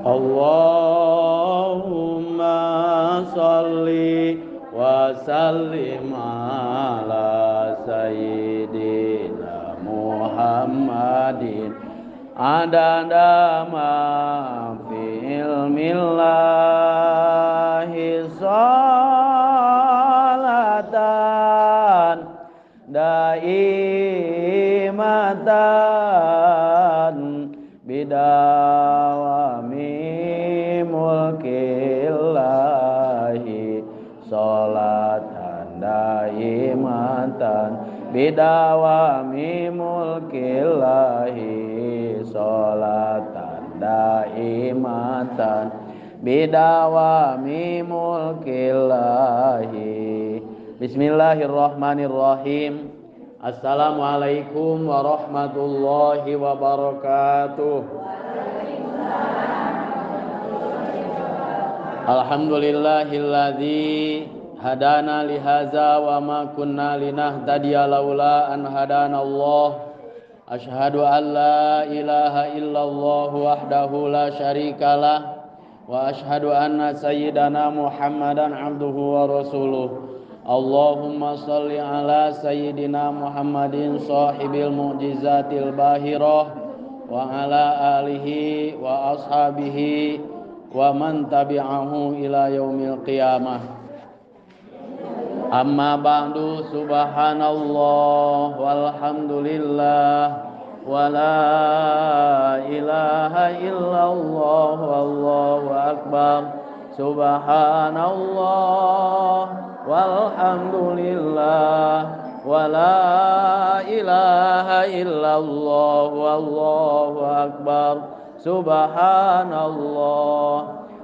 Allahumma salli wa sallim ala sayyidina Muhammadin adada ma fi ilmillahi salatan daimatan bidawami mulkillahi salatan daimatan bidawami mulkillahi salatan daimatan bidawami mulkillahi. Bismillahirrahmanirrahim. Assalamualaikum warahmatullahi wabarakatuh. Alhamdulillahilladzi hadana lihaza wa ma kunna linahtadiya laula an hadana Allah. Asyhadu an la ilaha illallah wahdahu la syarikalah wa asyhadu anna sayyidana Muhammadan abduhu wa rasuluh. Allahumma salli ala sayyidina Muhammadin sahibil mu'jizatil bahirah wa ala alihi wa ashabihi wa man tabi'ahu ila yaumil qiyamah. Amma ba'du, subhanallah walhamdulillah wa la ilaha illallah wallahu akbar. Subhanallah walhamdulillah wa la ilaha illallah wallahu akbar. Subhanallah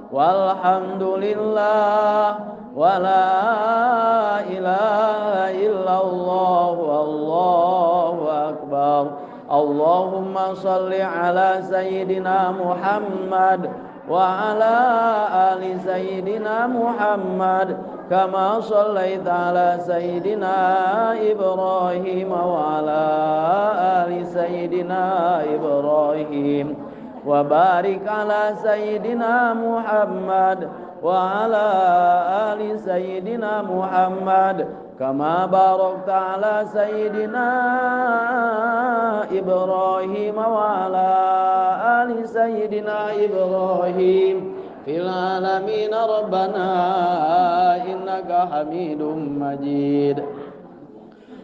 walhamdulillah wa la ilaha illallah wallahu akbar. Allahumma salli ala sayyidina Muhammad wa ala ali sayyidina Muhammad kama sallaita ala sayyidina Ibrahim wa ala ali sayyidina Ibrahim wa barik ala sayyidina Muhammad wa ala ali sayyidina Muhammad kama barakta ala sayyidina Ibrahim wa ala ali sayyidina Ibrahim fil alamin rabbana innaka Hamidum Majid.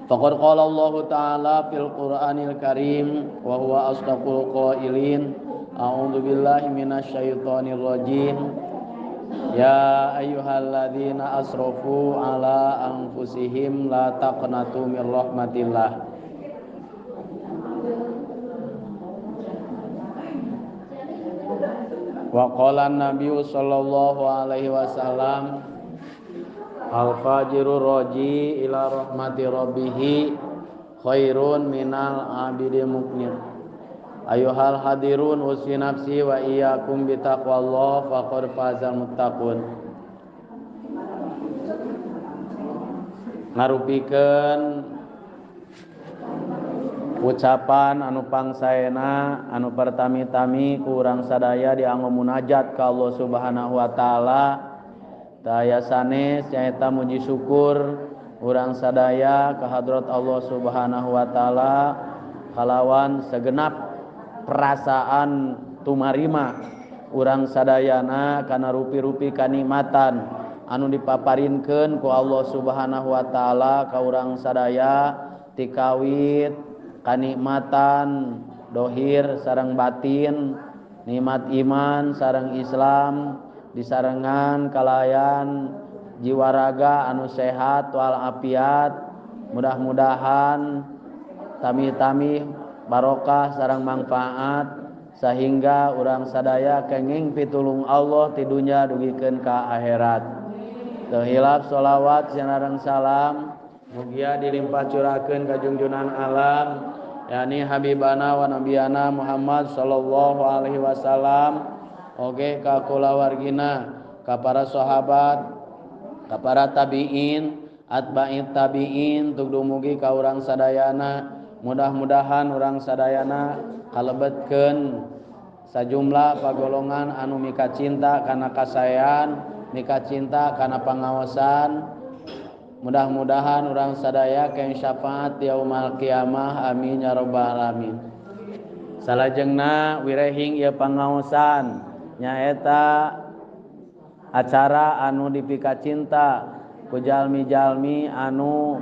Faqad qala Allah ta'ala fil Qur'anil Karim wa huwa asdaqul qailin. A'udzu billahi minasyaitonir rajim. Ya ayyuhalladzina asrafu ala anfusihim la taqnatu mir rahmatillah. Wa qala an-nabiyyu sallallahu alaihi wasallam al-fajiru raji ila rahmati rabbih khairun minal abidi muqnir. Ayuhal hadirun usi nafsi wa iyyakum bitaqwallah faqad fazal muttaqun. Ngarupikeun ucapan anu pangsaena anu pertami-tami ku urang sadaya dianggo munajat ka Allah Subhanahu wa taala. Daya sanes nyaeta muji syukur urang sadaya ka hadrat Allah Subhanahu wa taala kalawan segenap perasaan tumarima urang sadayana kana rupi-rupi kanikmatan anu dipaparinkeun ku Allah Subhanahu wa taala ka urang sadaya tikawit kanikmatan dohir sareng batin, nikmat iman sareng Islam disarengan kalayan jiwa raga anu sehat wal afiat. Mudah-mudahan tami-tami barokah sareng manfaat sehingga urang sadaya kenging pitulung Allah ti dunya dugikeun ka akhirat. Teu hilap sholawat sareng salam mugia dilimpah curahkeun ka junjunan alam yakni habibana wa nabiyana Muhammad sallallahu alaihi wasallam, oge ka kulawargina, ka para sahabat, ka para tabiin, atba'it tabiin, tug dumugi ka urang sadayana. Mudah-mudahan urang sadayana kalebetkeun sajumlah pagolongan anu mika cinta kana kasaean, mika cinta kana pangaosan. Mudah-mudahan urang sadaya keng syafaat yaumal qiyamah, amin ya rabbal alamin. Salajengna wirehing ieu pangaosan nyaeta acara anu dipika cinta ku jalmi-jalmi anu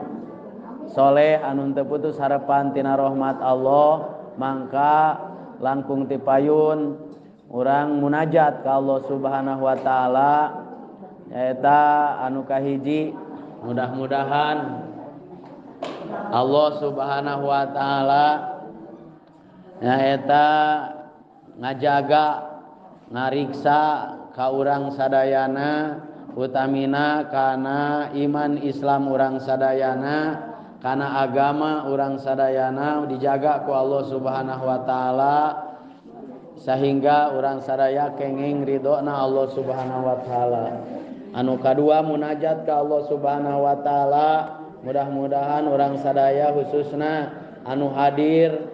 soleh anu teu putus harapan tina rahmat Allah, mangka langkung tipayun urang munajat ka Allah Subhanahu wa taala nyaeta anu kahiji. Mudah-mudahan Allah Subhanahu wa taala nyaeta ngajaga ngariksa ka urang sadayana, utamina kana iman Islam urang sadayana, kana agama urang sadayana dijaga ku Allah Subhanahu wa taala sehingga urang sadaya kenging ridhona Allah Subhanahu wa taala. Anu kadua munajat ka Allah Subhanahu wa taala, mudah-mudahan urang sadaya khususna anu hadir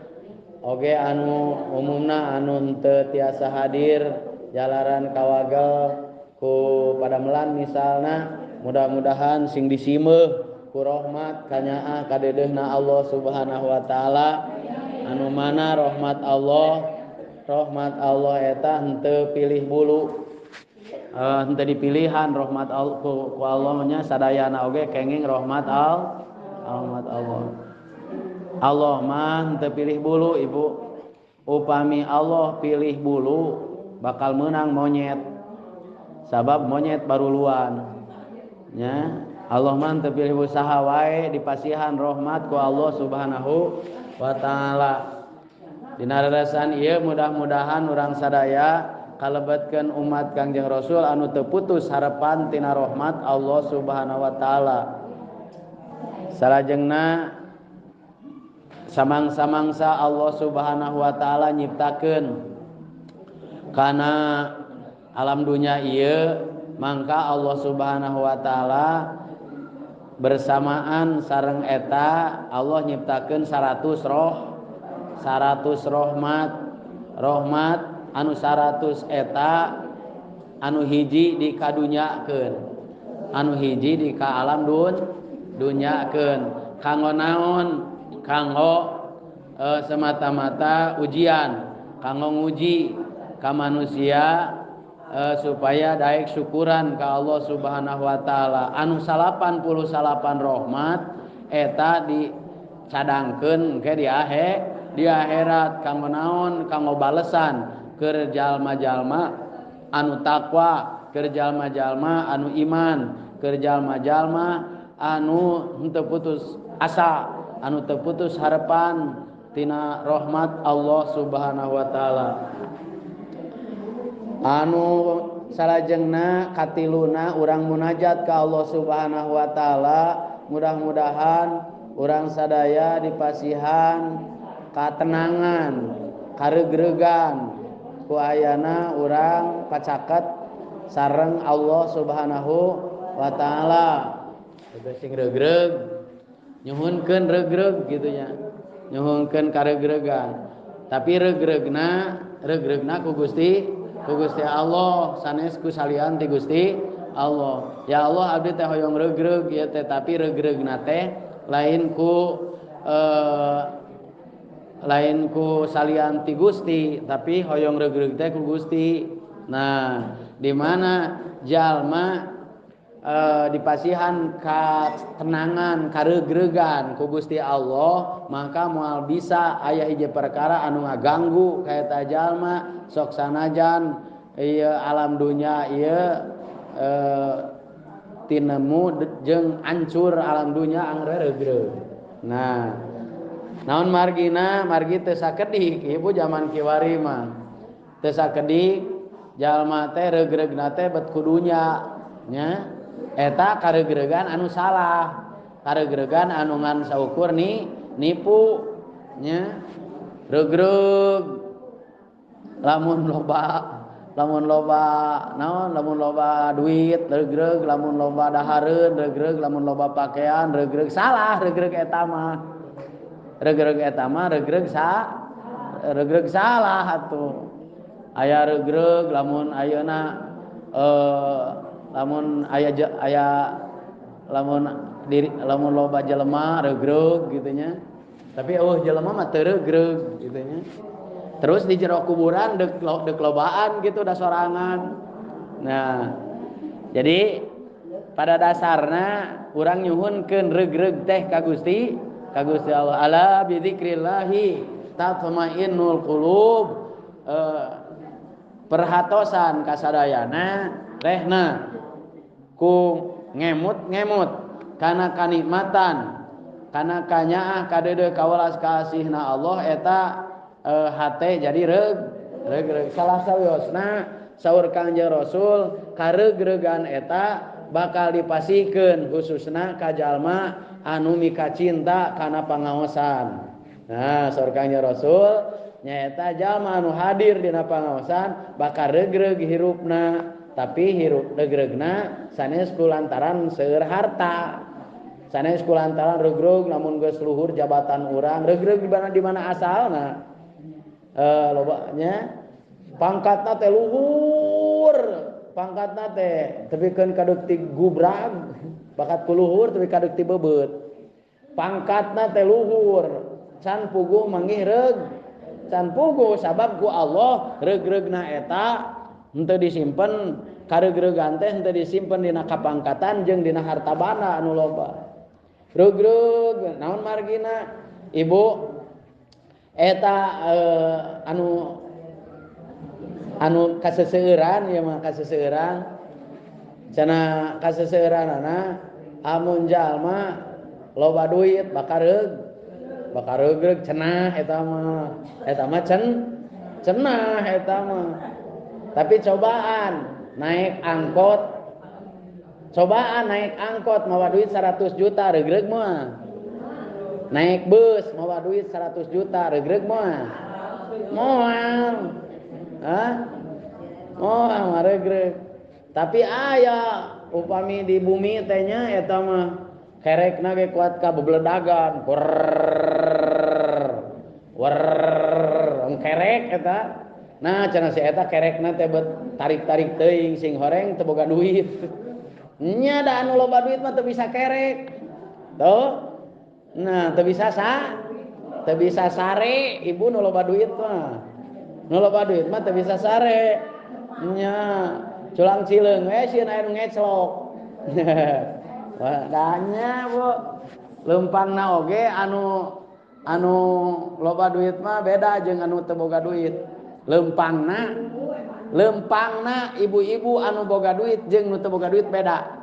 oge anu umumna anu teu tiasa hadir jalaran kawagel ku padamelan misalna, mudah-mudahan sing disimeuh ku rahmat kanyaah kadedehna Allah Subhanahu wa taala. Anu mana rahmat Allah, rahmat Allah eta henteu pilih bulu, henteu dipilihan rahmat Allah ku Allah nya sadayana oge kenging rahmat Allah, rahmat Allah. Allah mah henteu pilih bulu ibu. Upami Allah pilih bulu bakal menang monyet, sabab monyet baruluan nya. Allah mah teu pilih usaha wae dipasihan rahmat ku Allah Subhanahu wa taala. Dina rarasan ieu mudah-mudahan urang sadaya kalebetkeun umat Kangjeng Rasul anu teu putus harapan tina rahmat Allah Subhanahu wa taala. Salajengna samangsa-mangsa Allah Subhanahu wa taala nyiptakeun kana alam dunya ieu, mangka Allah Subhanahu wa taala bersamaan sareng eta Allah nyiptakeun 100 roh, 100 rahmat, rahmat anu 100 eta anu hiji dikadunyakeun, anu hiji di ka alam dunyakeun. Kanggo naon? Kanggo semata-mata ujian, kanggo nguji ka manusia supaya daek syukuran ka Allah Subhanahu wa taala. Anu 88 rahmat eta dicadangkeun engke di akhirat kanggo naon? Kanggo balesan keur jalma-jalma anu takwa, keur jalma-jalma anu iman, keur jalma-jalma anu henteu putus asa, anu teu putus harapan tina rahmat Allah Subhanahu wa taala. Anu salajengna katiluna urang munajat ka Allah Subhanahu wa taala, mudah-mudahan urang sadaya dipasihan katenangan, karegregan ku ayana urang pacaket sareng Allah Subhanahu wa taala. Sing regreg nyuhunkeun regreg kitu nya, nyuhunkeun karegregan. Tapi regregna ku Gusti, ku Gusti Allah, sanes ku salian ti Gusti Allah. Ya Allah abdi teh hoyong regreg ieu teh, tapi regregna teh lain ku lain ku salian ti Gusti, tapi hoyong regreg teh ku Gusti. Nah, di mana jalma dipasihan katenangan, karegregan ku Gusti Allah, maka moal bisa aya hiji perkara anu ngaganggu ka eta jalma sok sanajan ieu alam dunya ieu tinemu jeung ancur alam dunya angger regreg. Nah, naon margina? Margi teu sakedik ibu zaman kiwari mah. Teu sakedik jalma teh regregna teh bet kudunya nya. Eta karegregan anu salah, karegregan anu ngan saukur ni nipu nya. Regreg lamun loba naon, lamun loba duit regreg, lamun loba dahareun regreg, lamun loba pakaian regreg, salah regreg eta mah. Regreg eta mah regreg sa regreg salah atuh. Aya regreg lamun ayeuna lamun aya aya lamun diri lamun loba jelema regreg gitu nya. Tapi eueuh jelema mah teu regreg gitu nya. Terus di jero kuburan deuk deuk lobaan gitu da sorangan. Nah, jadi pada dasarna urang nyuhunkeun regreg teh ka Gusti Allah. Ala bi dzikrillahi tatmainnul qulub. Perhatosan kasadayana rehna ku ngemut-ngemut kana kanikmatan kana kanyaah kadeudeuh kawelas kasihna Allah eta hate jadi reug reug. Salah sawiosna saur Kangjeng Rasul kareugregan eta bakal dipasihkeun khususna ka jalma anu mikacinta kana pangaosan. Nah, saur Kangjeng Rasul nyaeta jalma anu hadir dina pangaosan bakal regreg hirupna, tapi hirup regregna sanes kulantaran seueur harta. Sanes kulantaran regreg lamun geus luhur jabatan urang, regreg di mana asalna. Lobanya pangkatna teh luhur, pangkatna teh tepikeun ka deuk ti gubrag, bakat ku luhur tepi ka deuk ti beubeut. Pangkatna teh luhur, can puguh manggih reug, can puguh sabab ku Allah reugreugna eta henteu disimpen, kareugregan teh henteu disimpen dina kapangkatan jeung dina harta banda anu loba. Reugreug naon margina ibu eta anu anu kaseseueuran ieu mah kaseseueuran cenah kaseseueuranana amun jalma loba duit bakal reug bakal reug cenah eta mah cenah eta mah. Tapi cobaan naik angkot, cobaan naik angkot mawa duit 100 juta regreg mah. Naik bus mawa duit 100 juta regreg mah. Moal. Hah? Moal mah regreg. Tapi aya upami di bumi teh nya eta mah kerekna ge kuat ka bebeledagan. Wer kerek eta. Nah cenah si eta kerekna teh bet tarik-tarik teuing sing horeng teu boga duit. Nya da anu loba duit mah teu bisa kerek. Tuh. Nah, teu bisa sa, teu bisa sare ibu nu loba duit mah. Nu loba duit mah teu bisa sare. Nya culang cileung we sieun aya nu ngeclok. Wah, danya Bu. Leumpangna oge anu anu loba duit mah beda jeung anu teu boga duit. Lempangna lempangna ibu-ibu anu boga duit jeung nu teu boga duit beda.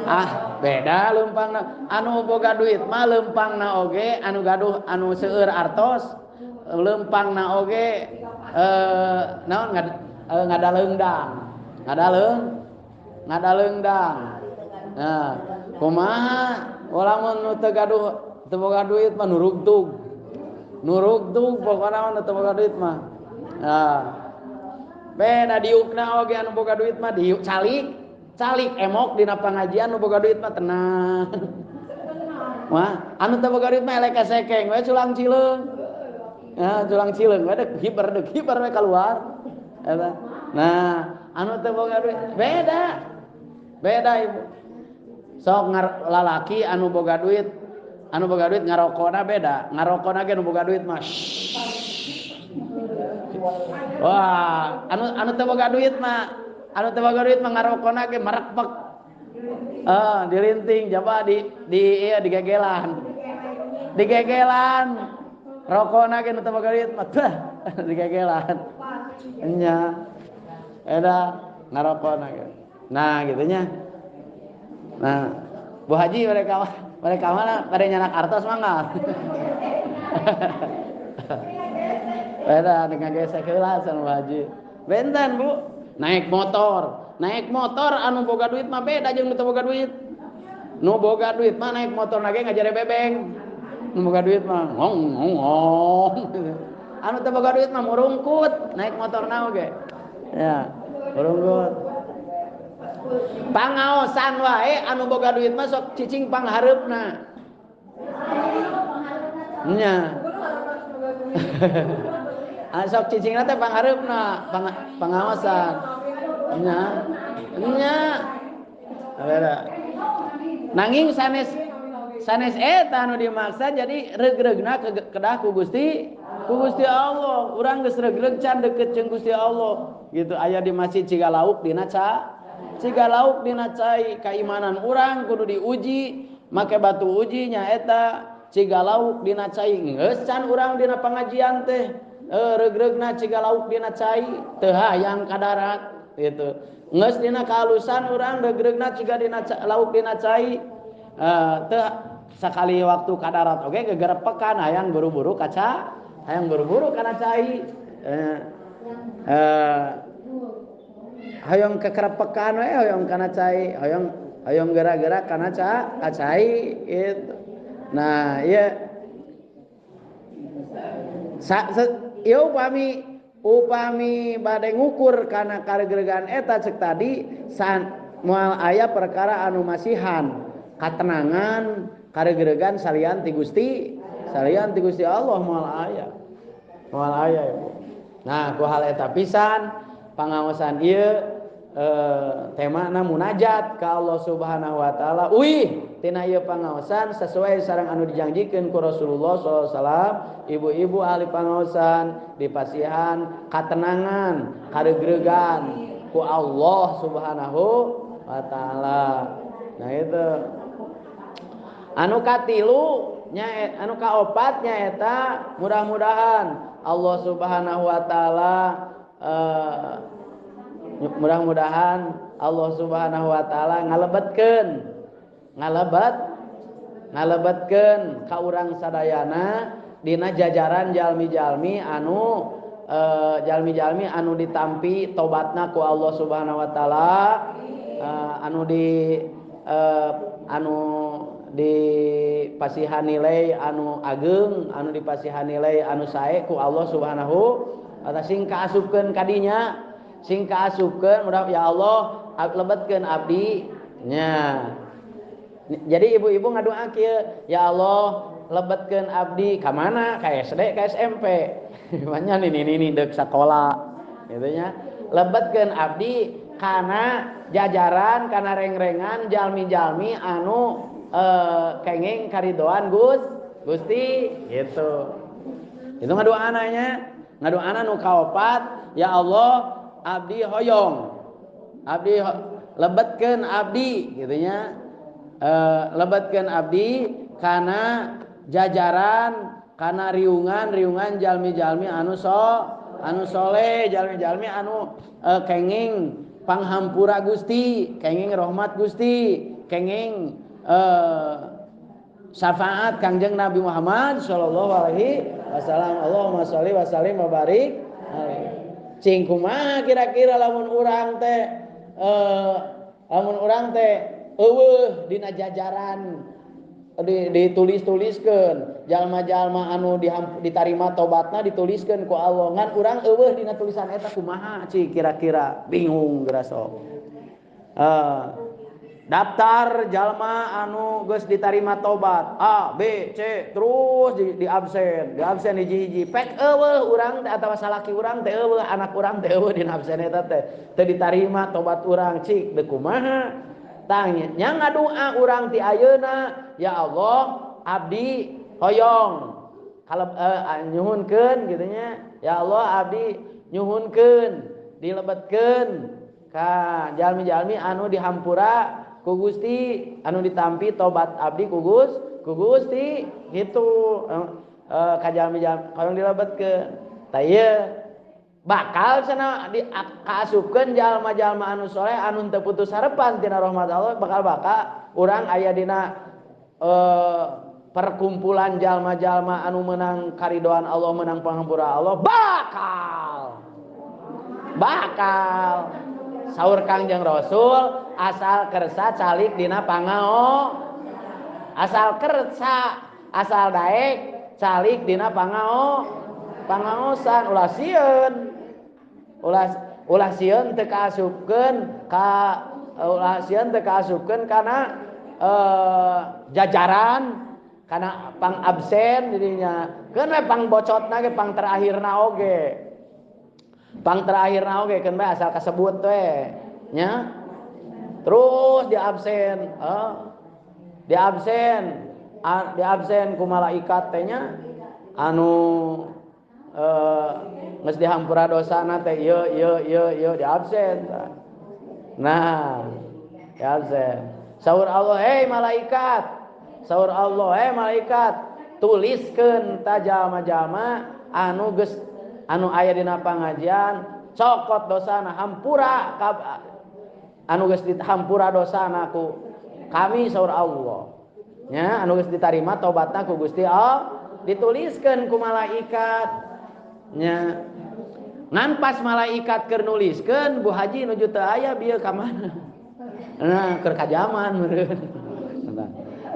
Ah, beda lempangna. Anu boga duit mah lempangna oge anu gaduh anu seueur artos lempangna oge naon ngadaleungdang. Ngadaleungdang. Nah, kumaha lamun nu teu gaduh teu boga duit mah nurugtug. Nurugtug pokona mah teu boga duit mah. Nah, beda diukna oge anu boga duit mah diuk calik, calik emok dina pangajian nu boga duit mah tenang. Wah, anu teu boga duit mah elek kasekeng we culang cileung. Nah, culang cileung we deuk hiber we kaluar. Eta. Nah, anu teu boga duit beda. Beda ibu. Sok lalaki anu boga duit, anu boga duit ngarokona beda. Ngarokona ge nu boga duit mah. Wah, anu teu boga duit mah, anu teu boga duit mah ngarokona ge merekpek. Dilinting jaba di ieu digegelan. Digegelan. Rokona ge nu teu boga duit mah teh digegelan. Nya. Eta ngarokona ge. Nah, gitu nya. Nah, Bu Haji mereka mana pada nyanak artos mah enggak. Beda dengan gesek heula sama Bu Haji. Benten Bu, naik motor. Naik motor anu boga duit mah beda jeung nu teu boga duit. Nu boga duit mah naik motor nage ngajare bebeng. Nu boga duit mah ngong ngong. Anu teu boga duit mah murungkut naik motorna oge. Ya, murungkut. Pangaosan wae anu boga duit mah sok cicing panghareupna. Nya. Sok cicingna teh panghareupna, pangaosan. Nya. Nya. Nanging sanes sanes eta anu dimaksa jadi reugreugna kedah ku Gusti Allah. Urang geus reugreug can deket jeung Gusti Allah. Gitu aya di masjid ciga lauk dina ciga lauk dina cai, keimanan urang kudu diuji make batu uji nyaeta ciga lauk dina cai. Geus can urang dina pangajian teh reugreugna ciga lauk dina cai teu hayang ka darat gitu. Geus dina kaalusan urang reugreugna ciga dina lauk dina cai teu sakali waktu ka darat oge gegerepekan hayang buru-buru kaca, hayang buru-buru kana cai. Hayang kekerepekan we hayang kana cai, hayang hayang geura-geura kana cai gitu. Nah, ieu ieu upami bade ngukur kana karegregan eta cek tadi san moal aya perkara anu masihan katenangan karegregan salian ti Gusti, salian ti Gusti Allah moal aya. Moal aya ibu. Nah, ku hal eta pisan pangaosan ieu temana munajat ka Allah Subhanahu wa taala. Uih tina ieu pangaosan sesuai sareng anu dijanjikeun ku Rasulullah sallallahu alaihi wasallam, ibu-ibu ahli pangaosan dipasihan katenangan, karegregan ku Allah Subhanahu wa taala. Nah itu. Anu katilu nya anu kaopat nyaeta mudah-mudahan Allah Subhanahu wa taala mudah-mudahan Allah Subhanahu wa taala ngalebetkeun ngalebetkeun ka urang sadayana dina jajaran jalmi-jalmi anu jalmi-jalmi anu ditampi tobatna ku Allah Subhanahu wa taala, anu di anu dipasihan nilai anu ageung, anu dipasihan nilai anu sae ku Allah Subhanahu wa taala, sing kaasupkeun kadinya, sing kaasupkeun mudah ya Allah lebetkeun abdi nya. Jadi ibu-ibu ngadoa kieu, ya Allah lebetkeun abdi ka mana? Ka SD, ka SMP. Banyak nih deuk sakola gitu nya. Lebetkeun abdi kana jajaran, kana rengrengan jalmi-jalmi anu kenging karidoan Gusti gitu. Itu ngadoana nya. Ngadoana nu kaopat, ya Allah abdi hoyong, abdi lebetkeun abdi gitu nya. Lebetkeun abdi kana jajaran, kana riungan-riungan jalmi-jalmi anu anu soleh, jalmi-jalmi anu kenging panghampura Gusti, kenging rahmat Gusti, kenging syafaat Kangjeng Nabi Muhammad sallallahu alaihi wasallam. Allahumma sholli wa sallim wa barik alaihi. Cing kumaha kira-kira lamun urang teh eueuh dina jajaran ditulis-tuliskeun jalma-jalma anu ditarima tobatna dituliskeun ku Allah, ngan urang eueuh dina tulisan eta kumaha cing kira-kira bingung geura sok. Daftar jalma anu geus ditarima tobat A B C terus di absen, di absen hiji-hiji pek eueuh urang teh atawa salaki urang teh eueuh, anak urang teh eueuh dina absen eta teh teu ditarima tobat urang, cik deuk kumaha tah nya ngadoa urang ti ayeuna, ya Allah abdi hoyong kalau nyuhunkeun kitu nya, ya Allah abdi nyuhunkeun dilebetkeun ka jalmi-jalmi anu dihampura ku Gusti, anu ditampi tobat abdi ku Gusti gitu, ka jalmi-jalmi hoyong dilebetkeun. Tah ieu bakal cenah kaasupkeun jalma-jalma anu soleh anu teu putus harepan tina rahmat Allah, bakal urang aya dina perkumpulan jalma-jalma anu menang karidoan Allah, menang panghampura Allah, bakal saur Kangjeng Rasul asal kersa calik dina pangao, asal kersa asal daek calik dina pangao, pangaosan ulah sieun, ulah sieun teu kaasupkeun ka ulah sieun teu kaasupkeun kana jajaran, Kana pang absen jadinya. Keun we pang bocotna ge pang terakhirna oge. Pang terakhirna oge keun bae asal kasebut we nya. Terus di absen, di absen, di absen ku malaikat teh nya anu geus dihampura dosana teh ieu ieu ieu ieu di absen. Nah, di absen. Saur Allah, "Hei malaikat." Saur Allah, "Hei malaikat, tuliskeun ta jalma-jalma anu geus anu aya dina pangajian, cokot dosana, hampura anu geus dihampura dosana ku kami," saur Allah. Nya, anu geus ditarima tobatna ku Gusti Allah, dituliskeun ku malaikat. Nya. Ngan pas malaikat keur nuliskeun, Bu Haji nuju teu aya bieu ka mana? Nah, keur kajaman meureun. Nah,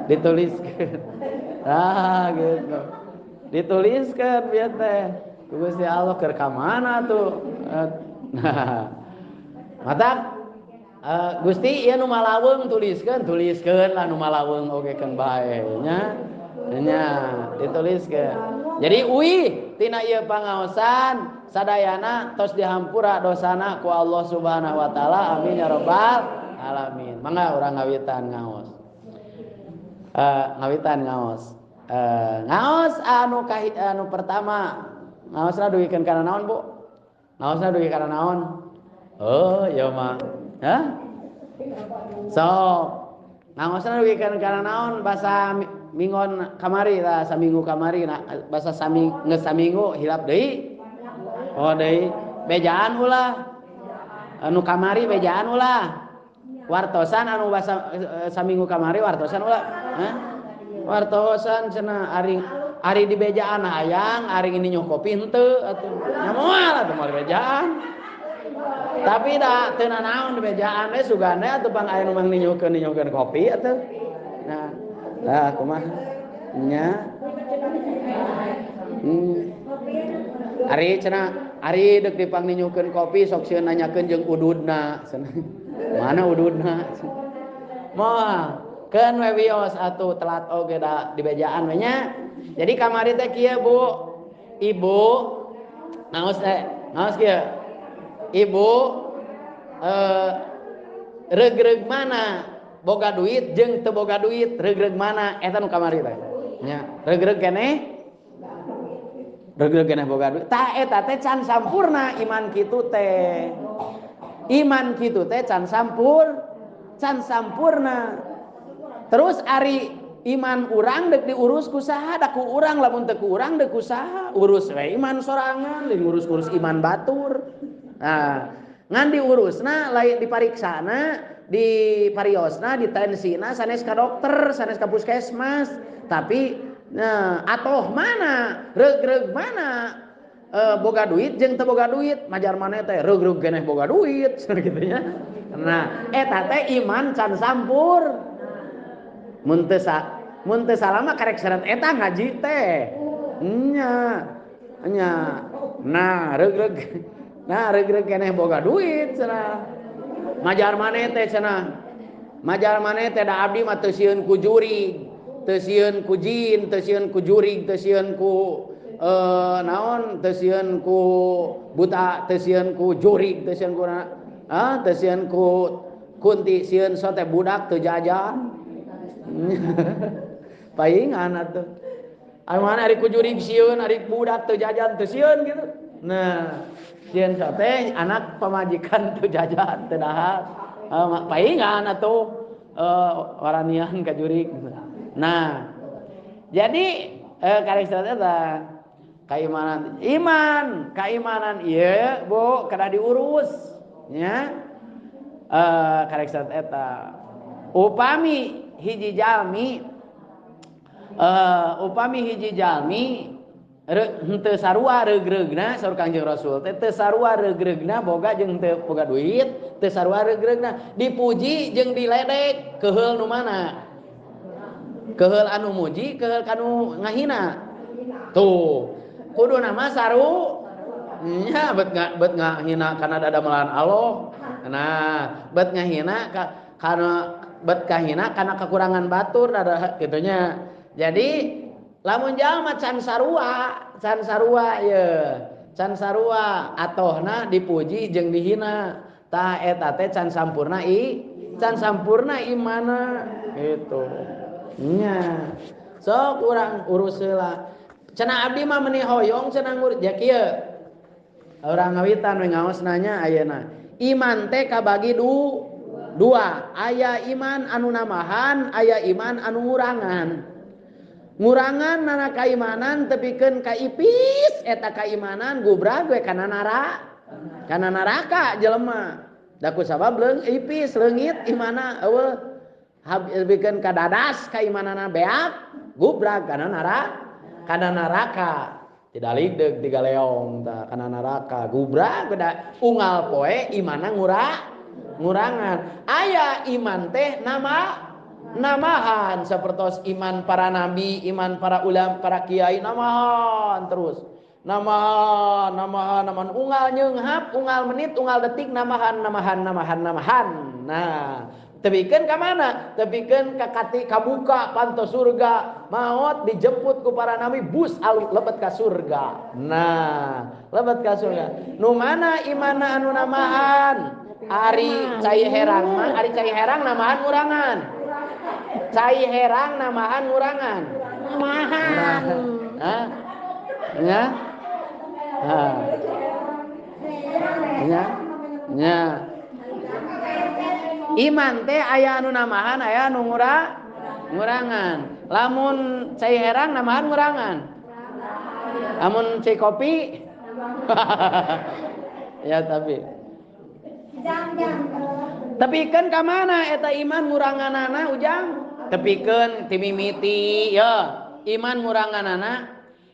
dituliskeun. Ah, gitu. Dituliskeun bieu teh. Ku Gusti Allah keur ka mana tuh? Nah. Matak Gusti ieu nu malaweung tuliskeun, tuliskeun lah nu malaweung oge keun bae nya. Nya, dituliskeun. Jadi uih tina ieu pangaosan sadayana tos dihampura dosana ku Allah Subhanahu wa taala. Amin ya rabbal alamin. Mangga urang ngawitan ngaos. Ngawitan ngaos. Ngaos anu anu pertama, ngaosna dugikeun kana naon, Bu? Ngaosna dugi kana naon? Oh, ieu mah. Hah? Sok. Ngaosna dugikeun kana naon basa minggon kamari lah, saminggu kamari nah, basa sami geus saminggu hilap deui. Oh deui, bejaan ulah. Anu kamari bejaan ulah. Wartosan anu basa saminggu kamari wartosan ulah. Hah? Wartosan cenah ari ari di bejaan hayang, ari ini nyuh kopi henteu atuh. Nya moal atuh moal bejaan. Tapi da teu nanaon di bejaan we sugane atuh pang aya nu mang ninyuhkeun kopi atuh. Nah, lah kumaha? Nya. Ari cenah, ari deuk dipang ninyuhkeun kopi sok sieun nanyakeun jeung ududna cenah. Mana ududna? Moal keun we wios atuh telat oge da di bejaan we nya. Jadi kamari teh kieu Bu. Ibu ngaos teh, ngaos kieu. Ibu regreg mana boga duit jeung teu boga duit, regreg mana eta nu kamari teh. Nya, regreg keneh? Regreg keneh boga duit. Tah eta teh can sampurna iman kitu teh. Iman kitu teh can can sampurna. Terus ari iman urang deuk diurus ku saha? Da ku urang, lamun teu ku urang deuk ku saha? Urus we iman sorangan, lain ngurus-ngurus iman batur. Nah, ngan diurusna lain dipariksana, dipariosna, ditensina sanes ka dokter, sanes ka puskesmas, tapi nah atoh mana, regreg mana boga duit jeung teu boga duit, majar maneh teh regreg keneh boga duit gitu nya. Nah, eta teh iman can sampur. Mun teu salah mah karek syarat eta ngaji teh. Nya. Nya. Nah, regreg. Nah, regreg keneh boga duit cenah. Majar maneh teh cenah. Majar maneh teh da abdi mah teu sieun ku jurig, teu sieun ku jin, teu sieun ku jurig, teu sieun ku naon, teu sieun ku buta, teu sieun ku jurig, teu sieun ku teu sieun ku kunti, sieun sote budak teu jajan. Paingan atuh. Anu mana ari ku jurig sieun, ari budak teu jajan teu sieun gitu. Nah, sieun sote anak pamajikan teu jajan teu dahar. Paingan atuh waranian ka jurig. Nah, jadi karek eta keimanan, iman, keimanan ieu Bu kada diurus nya. Karek eta upami hiji jalmi henteu sarua reugreugna saur Kangjeng Rasul teh teu sarua reugreugna boga jeung teu boga duit, teu sarua reugreugna dipuji jeung diledek keheul nu mana? Keheul anu muji, keheul kanu ngahina. Tuh, kuduna mah saru nya bet ngahina kana dadamelan Allah. Nah, bet ngahina kana bet kahina kana kekurangan batur dada kitunya. Jadi lamun jalma can sarua ye. Can sarua atohna dipuji jeung dihina. Tah eta teh can sampurna can sampurna imana gitu. Nya. Sok urang urus heula. Cenah abdi mah meuni hoyong cenah ngurus ja kieu. Urang ngawitan we ngaos nanya ayeuna. Iman teh kabagi dua. Aya iman anu namahan, aya iman anu ngurangan. Ngurangan nana kaimanan tepikeun ka ipis eta kaimanan gubrag we kana kana neraka jelema. Da ku sabab leung ipis leungit imana eueuh tepikeun ka dadas kaimanana beak gubrag kana kana neraka. Tidak ligdeg tiga leong tah kana neraka gubrag da unggal poe imana ngurangan. Aya iman teh namahan sapertos iman para nabi, iman para ulama, para kiai namahan terus. Namahan, namahan, namahan unggal nyeunghap, unggal menit, unggal detik namahan, namahan, namahan, namahan. Nah, tepikeun ka mana? Tepikeun ka kati kabuka panto surga, maot dijemput ku para nabi bus aluk lebet ka surga. Nah, lebet ka surga. Nu mana imana anu namahan? Ari cai herang mah, ari cai herang namahan ngurangan. Cai herang namahan ngurangan. Namahan. Hah? Ya? Hah. Ya? Ya. Iman teh aya anu namahan, aya anu ngurangan. Lamun cai herang namahan ngurangan. Lamun cai kopi ya tapi kan ka mana eta iman nguranganana ujang? Tepikeun ti mimiti ya, iman nguranganana,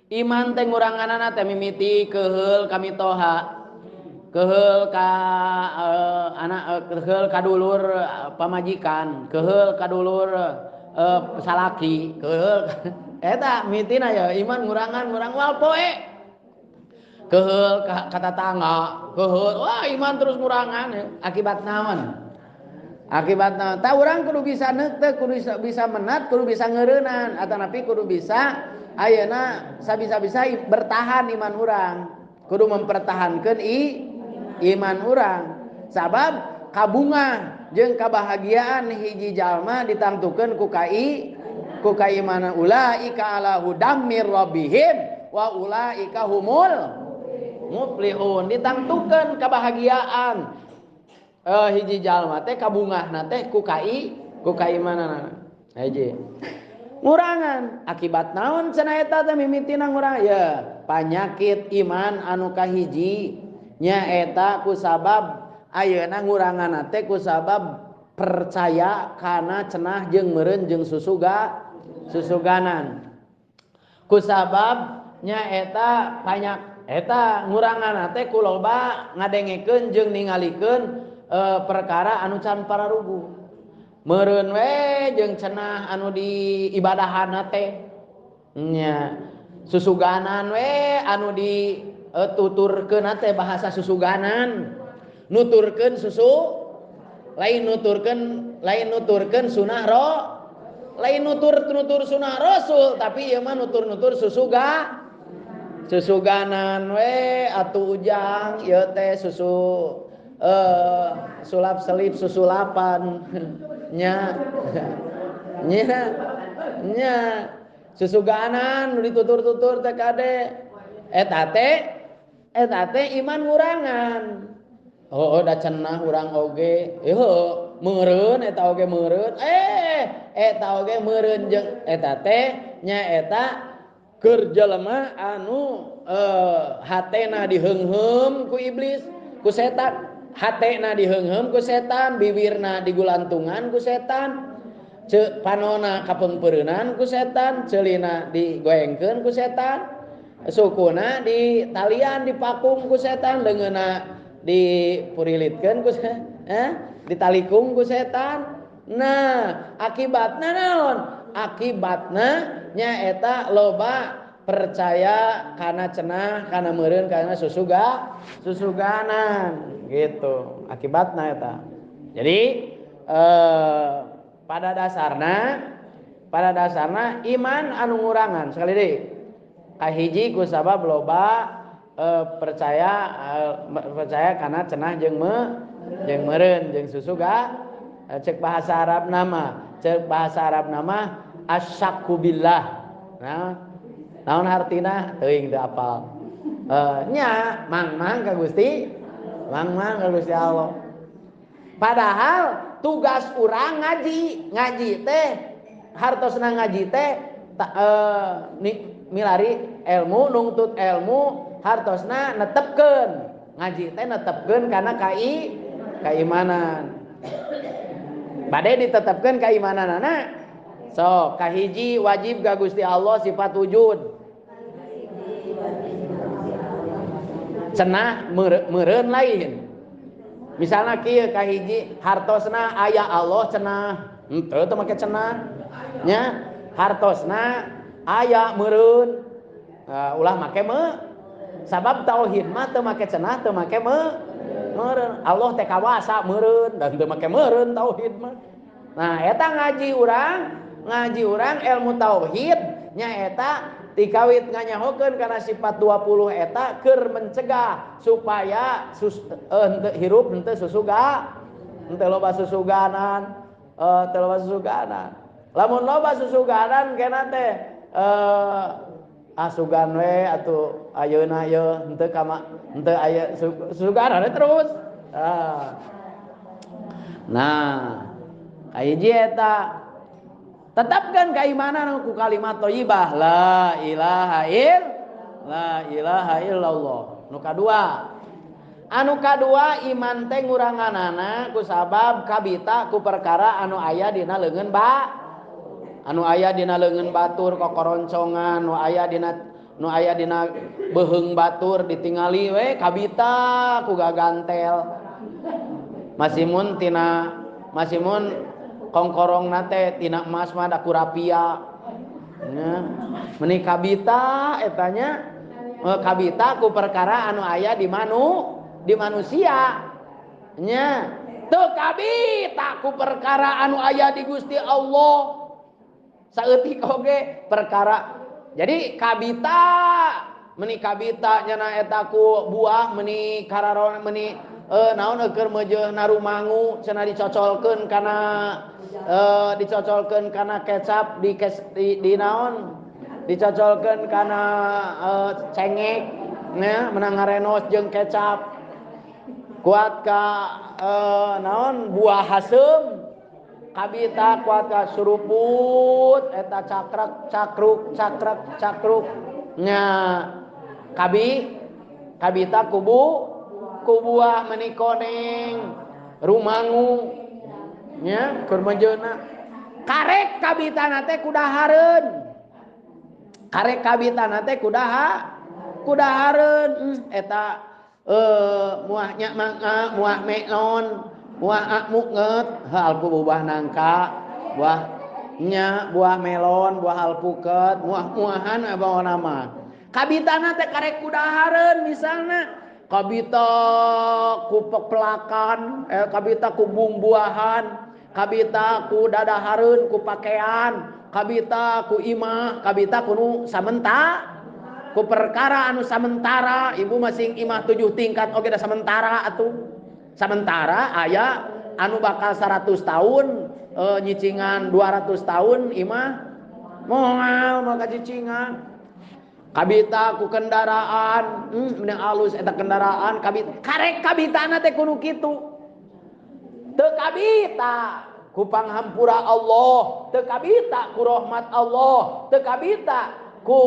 iman teh nguranganana teh mimiti keheul ka mitoha. Keheul ka anak keheul ka dulur pamajikan, keheul ka dulur salaki, keheul eta mitina ya iman ngurangan ngurang wal poe. Keheul ka tatangga, keheul wah iman terus ngurangan ya. Akibat naon? Akibat naon? Tah urang kudu bisa neukteu, kudu bisa menat, kudu bisa ngeureunnan, atanapi kudu bisa ayeuna sabisa-bisa bertahan iman urang. Kudu mempertahankeun iman urang. Sabab kabunga jeung kabahagiaan hiji jalma ditangtukeun ku ku kaimanan ulaika ala hudam mir rabbihim wa ulaika humul muflihun. Ditangtukeun kabahagiaan hiji jalma teh kabungahna teh ku kaimananana. Hiji ngurangan akibat naon cenah eta teh mimitina ngurang ya panyakit iman anu kahiji nyaeta ku sabab ayeuna nguranganna teh ku sabab percaya kana cenah jeung meureun jeung susuganan. Ku sabab nyaeta banyak eta nguranganna teh ku loba ngadengekeun jeung ningalikeun perkara anu can pararugu. Meureun we jeung cenah anu di ibadahanna teh nya susuganan we anu di tuturkeun teh bahasa susuganan nuturkeun susu lain nuturkeun sunah ro lain nutur sunah rasul tapi ieu mah nutur-nutur susuganan we atuh ujang ieu teh susu sulap selip susulapan nya nya nya susuganan nu ditutur-tutur teh kade eta teh iman ngurangan. Oh da cenah urang oge heuh meureun eta oge meureun eta oge meureun jeung eta teh nya eta keur jelema anu hatena diheungheum ku iblis ku setan. Hatena diheungheum ku setan, bibirna digulantungan ku setan, panona kapeungpeureunan ku setan, ceulina digoengkeun ku setan, sukuna ditalian dipakung ku setan, leungeunna dipurilitkeun ku ditalikung ku setan. Nah, akibatna naon? Akibatna nyaeta loba percaya kana cenah, kana meureun, kana susuganan gitu. Akibatna eta. Jadi pada dasarna Pada dasarna iman anu ngurangan sekali deui. Kahiji ku sabab loba percaya percaya kana cenah jeung jeung meureun jeung susuga cek bahasa Arab nama, cek bahasa Arab nama asyakku billah. Nah, naon hartina teuing teu apal. Nya mang-mang ka Gusti, mang-mang ka Gusti Allah. Padahal tugas urang ngaji, ngaji teh hartosna ngaji teh milari ilmu, nungtut ilmu, hartosna netepkeun. Ngaji teh netepkeun kana kaimanan. Bade ditetepkeun kaimananana. So, kahiji wajib ka Gusti Allah sifat wujud. Cenah meureun lain. Misalna kieu kahiji hartosna aya Allah cenah. Henteu teu make cenah. Nya hartosna aya meureun. Ulah make sabab tauhid mah teu make cenah teu make meureun. Allah teh kawasa meureun dan teu make meureun tauhid mah. Nah, eta ngaji urang ilmu tauhid nya eta tikawit nganyahokeun kana sifat 20 eta keur mencegah supaya henteu hirup henteu susuga, henteu loba susuganan, teu loba susuganan. Lamun loba susuganan kena teh asugan we atuh ayeuna ieu henteu kama henteu aya susuganan terus. Nah, kahiji eta tetapkan keimanan ku kalimat thayyibah la ilaha illallah. Nu kadua, anu kadua iman teh nguranganana ku sabab kabita ku perkara anu aya dina leungeun ba, anu aya dina leungeun batur kokoroncongan, nu aya dina beuheung batur ditingali we kabita ku gagantel. Masimun tina masimun kongkorong nate tina emas mah da kurapia. Nya meuni kabita etanya kabita ku perkara anu aya di di manusia. Nya teu kabita ku perkara anu aya di Gusti Allah. Saeutik oge perkara. Jadi kabita meuni kabita nya eta ku buah meuni kararon meuni naon eukeun meujeuh narumangu cenah dicocolkeun kana dicocolkeun kana kecap di naon dicocolkeun kana cengek nya menang ngarenos jeung kecap kuat ka naon buah haseum kabita kuat ka suruput eta cakrak cakruk cakrak cakruk nya kabita kubu kubuah meni koneng rumangu nya keur mejeuna karek kabitana teh kudahareun karek kabitana teh kudahareun eta muah nya mangga muah melon muah akmunget alpu buah nangka buah nya buah melon buah alpuket muah-muahan abang nama kabitana teh karek kudahareun misalna kabita ku pepelakan, kabita ku bumbuahan, kabita ku dadahareun ku pakaian, kabita ku imah, kabita ku nu samenta, ku perkara anu samentara. Ibu masing imah 7 tingkat oge da samentara atuh. Samentara aya anu bakal 100 tahun nyicingan 200 tahun imah moal mah kacicingan. Kabita ku kendaraan, menang alus eta kendaraan kabita. Karek kabitana teh kudu kitu. Teu kabita ku panghampura Allah, teu kabita ku rahmat Allah, teu kabita ku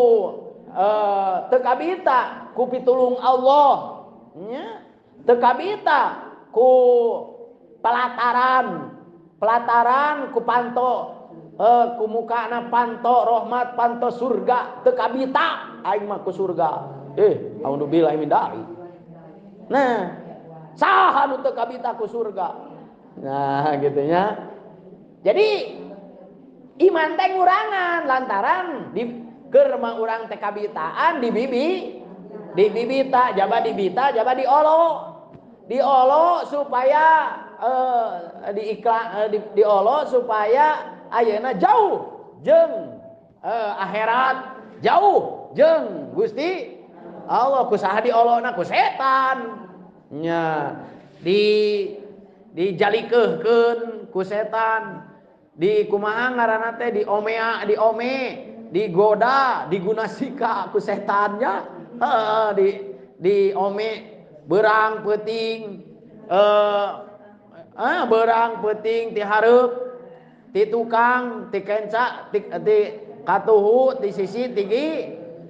teu kabita ku pitulung Allah. Nya, teu kabita ku pelataran, pelataran ku panto ku mukana panto rahmat panto surga teu kabita aing mah ku surga. Audzubillahi min dzalik. Nah, saha nu teu kabita ku surga. Nah, gitu nya. Jadi iman teh ngurangan lantaran di keur mah urang teh kabitaan di bibi, di bibita jaba dibita jaba diolo. Diolo supaya diolo supaya ayeuna jauh jeung akhirat, jauh jeung Gusti Allah. Ku saha diolona? Ku setan. Nya dijalikeuhkeun ku setan, di kumaha ngaranna teh, diomea, diome, digoda, digunasika ku setannya. Heeh, diome berang peuting, berang peuting ti hareup, ti tukang, ti kenca, ti katuhu, ti sisi, ti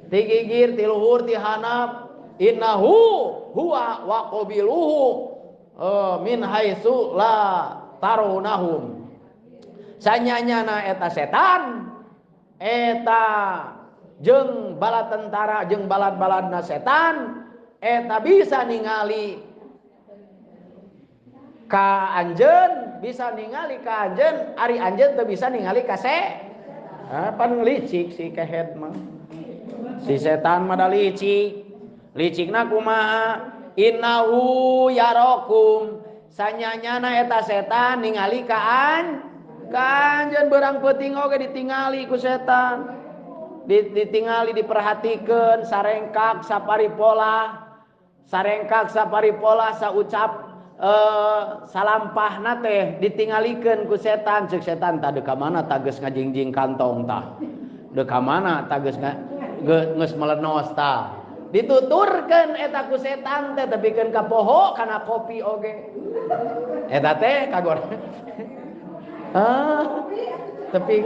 gigir, ti luhur, ti hanap. Innahu huwa wa qabiluhu min haitsu la taruhnahum. Sanyanyana eta setan, eta jeung bala tentara jeung balad-baladna setan, eta bisa ningali ka anjeun, bisa ningali ka anjeun, ari anjeun teu bisa ningali ka se. Pan licik si kehed mah. Si setan mah da licik. Licikna kumaha? Innahu yarakum. Sanyanyana eta setan ningali ka anjeun, berang peuting oge ditingali ku setan. Ditingali, diperhatikeun, sarengkak saparipola, sarengkak saparipola, saucap salampahna teh ditingalikeun ku setan. Ceuk setan tah deuk ka mana tah geus ngajingjing kantong tah, deuk ka mana tah geus geus melenos tah. Dituturkeun eta ku setan teh tepikeun ka poho kana kopi oge. Eta teh kagor. Tepi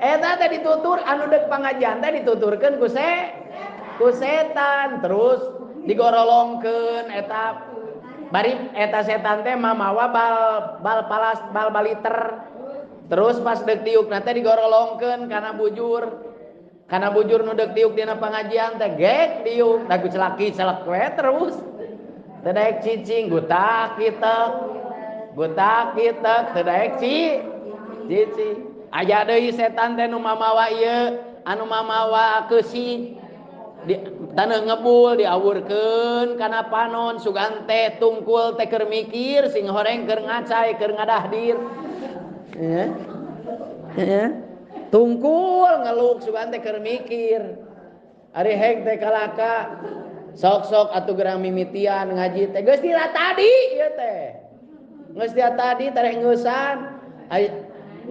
eta teh ditutur anu deuk pangajian teh dituturkeun ku setan, terus digorolongkeun eta bari eta setan teh mamawa bal palas bal baliter. Terus pas deuk diukna teh digorolongkeun kana bujur. Kana bujur nu deuk diuk dina pangajian teh gek diuk, da ku celaki celek we terus. Teu daek cicing, gutak kitek. Gutak kitek teu daek cicing. Aya deui setan teh nu mamawa ieu, anu mamawa keusi. Di taneuh ngebul diawurkeun kana panon, sugan teh tungkul teh keur mikir, sing horeng keur ngacai, keur ngadahdir. Tungkul ngeluk sugan teh keur mikir. Ari heng teh kalaka sok-sok atuh gerang mimitian ngaji teh geus dila tadi ieu teh. Geus dila tadi tareh ngeusan.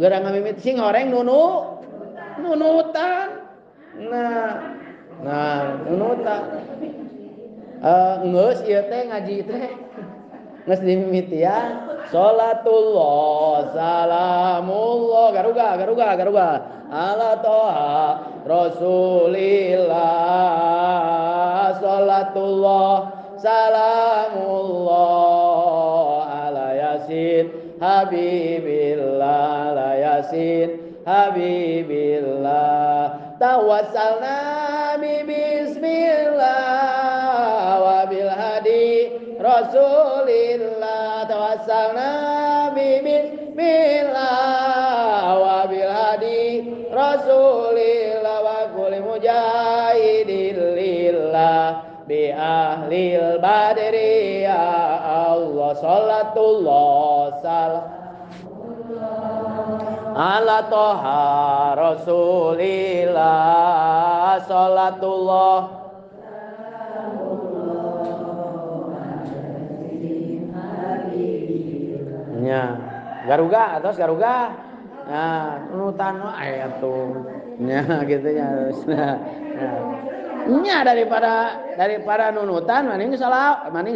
Gerang ngamimit sing horeng nunutan. Nah nunutan. Geus ieu teh ngaji teh. Geus dimimitian. Salatullah salamullah garuga garuga garuga ala toha rasulillah. Salatullah salamullah ala yasin habibillah, ala yasin habibillah. Tawassalna bi bismillah wa bil hadi rasulillah. Tawassalna bi bismillah wa bil hadi rasulillah wa kulli mujahidin lillah bi ahlil badri ya Allah. Salatullah salam ala toha rasulillah. Salatullah nya garuga atos garuga. Nah nunutan aya tuh nya kitu nya. Nya daripada nunutan mending mending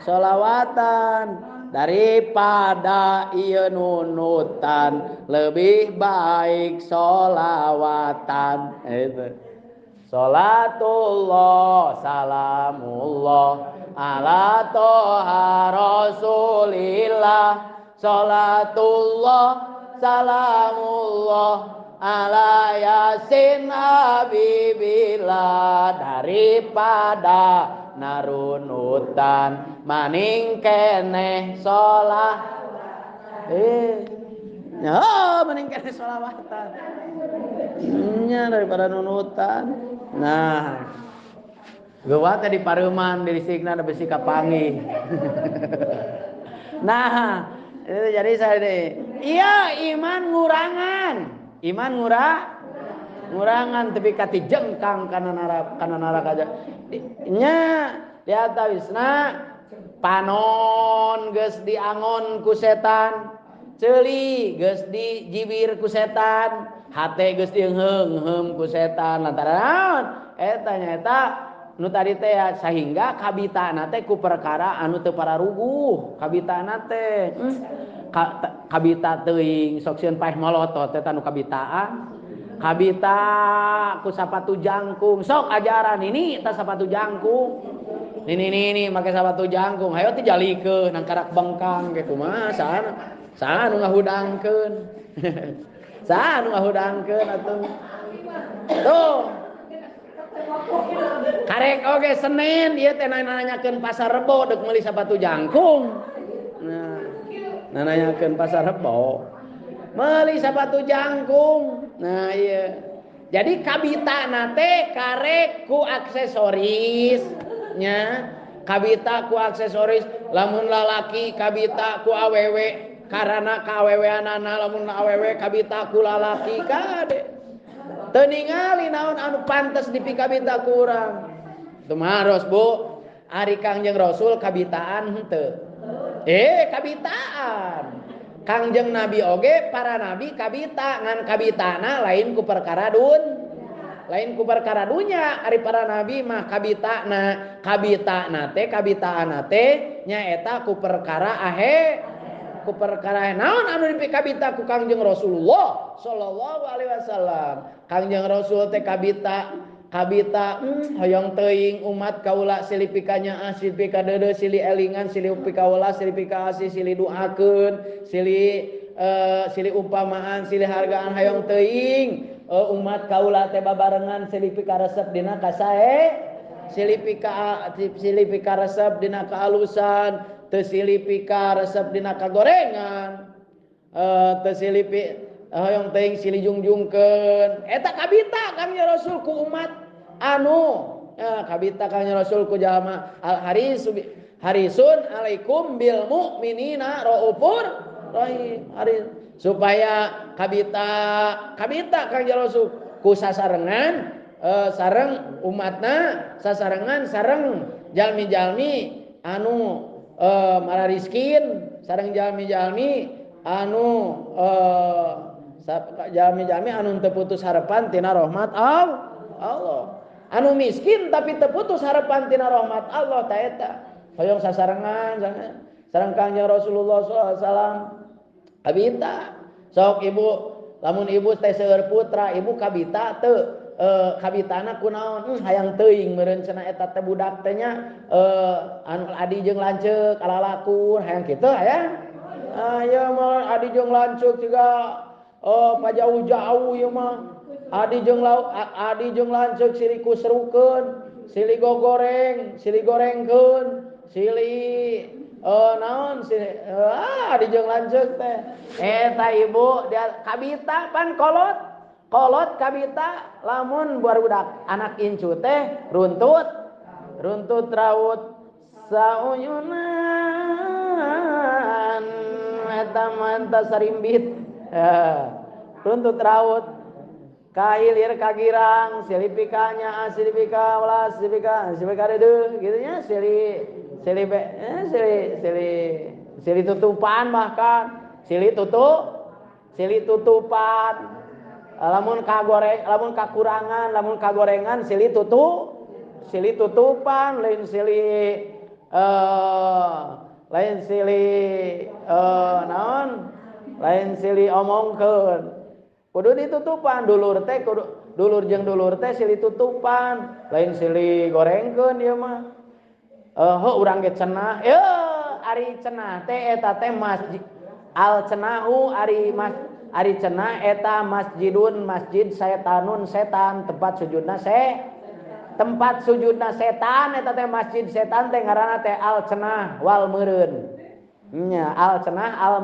sholawatan. Daripada ieu nunutan lebih baik sholawatan. Itu. Salatullah salamullah ala toha rasulillah. Salatullah salamullah ala yasin habibillah. Daripada narunutan maning keneh sholah. Oh, maning keneh sholawatan. Nya daripada nunutan. Nah, geuwat teh di pareuman di listrikna da besi kapanggih. Nah, itu jadi saya deh. Iya, iman ngurangan. Iman ngurangan tepi ka ti jengkang kana neraka nya diatawisna panon geus diangon ku setan, ceuli geus dijibir ku setan, hate geus dieungeum ku setan lantaran naon eta nyaeta nu tadi teh sehingga kabitana teh ku perkara anu teu pararuguh kabitana teh kabita teuing sok sieun paeh molotot teh nu kabitaan kabita ku sapatu jangkung sok ajaran ini tah sapatu jangkung ini make sapatu jangkung hayo teh jalikeun nangkarak bengkang ge kumaha saha nu ngahudangkeun saha nu ngahudangkeun atuh tuh karek oge Senin ieu teh nanyakeun pasar Rebo deuk meuli sapatu jangkung. Nah, nanyakeun pasar Rebo meuli sapatu jangkung. Nah, iya. Jadi kabitana teh karek ku aksesoris nya, kabita ku aksesoris lamun lalaki kabita ku awewe karana kaaweweanana lamun awewe kabita ku lalaki kade. Teu ningali naon anu pantes dipikabita ku urang. Tumaros Bu, ari Kangjeng Rasul kabitaan henteu. Kabitaan. Kangjeng Nabi oge para nabi kabita ngan kabitana lain ku perkara dun. Lain ku perkara dunya ari para nabi mah kabitana, kabitana teh kabitaana teh nyaeta ku perkara ahe ku perkara naon anu dipikabita ku Kangjeng Rasulullah sallallahu alaihi wasallam. Kangjeng Rasul teh kabita hoyong teuing umat kaula silih pikanyaah silih pikadeudeuh silih elingan silih pikawelas silih pikaasih silih duakeun silih silih umpamaan silih hargaan hoyong teuing umat kaula teh babarengan silih pikaresep dina kasae silih pikaresep dina kaalusan teu silih pikaresep dina kagorengan teu silih hoyong teuing silih jungjungkeun eta kabita Kangjeng Rasul ku umat anu kabita Kangjeng Rasul ku jalma al harisun alaikum bil mukminina raufur rahim supaya kabita Kangjeng Rasul ku sasarengan sareng umatna sasarengan sareng jalmi-jalmi anu marariskin sareng jalmi-jalmi anu jalmi-jalmi anu teu putus harapan tina rahmat Allah. Anu miskin tapi teu putus harapan tina rahmat Allah ta eta. Hoyong sasarengan sareng Kangjeng Rasulullah sallallahu alaihi wasallam. Kabita sok ibu lamun ibu teh seueur putra ibu kabita teu kabitana kunaon hayang teuing meureun cenah eta teh budak teh nya anu adi jeung lanceuk alalakun hayang kitu hayang. Ieu mah adi jeung lanceuk juga pajauh-jauh ieu mah adi jeung lauk adi jeung lanceuk silih kusrukeun silih gogoreng silih gorengkeun silih naon silih adi jeung lanceuk teh eta ibu dia kabita pan kolot kabita lamun barudak anak incu teh runtut raut sauyunan eta manta sarimbit runtut raut kahilir kagirang silih pikanya silih pika welas silih pika silih pika deudeuh kitu nya silih silih silih silih tutupan bahkan silih tutupan lamun kagoreng lamun kakurangan lamun kagorengan silih tutupan lain silih lain silih naon lain silih omongkeun kudu ditutupan dulur teh kudu dulur jeung dulur teh silih tutupan lain silih gorengkeun ieu mah heuh urang ge cenah ye ari cenah teh eta teh masjid al cenahu ari mas ari cenah eta masjidun masjid setanun setan tempat sujudna tempat sujudna setan eta teh masjid setan teh ngaranna teh al cenah wal meureun nya al cenah al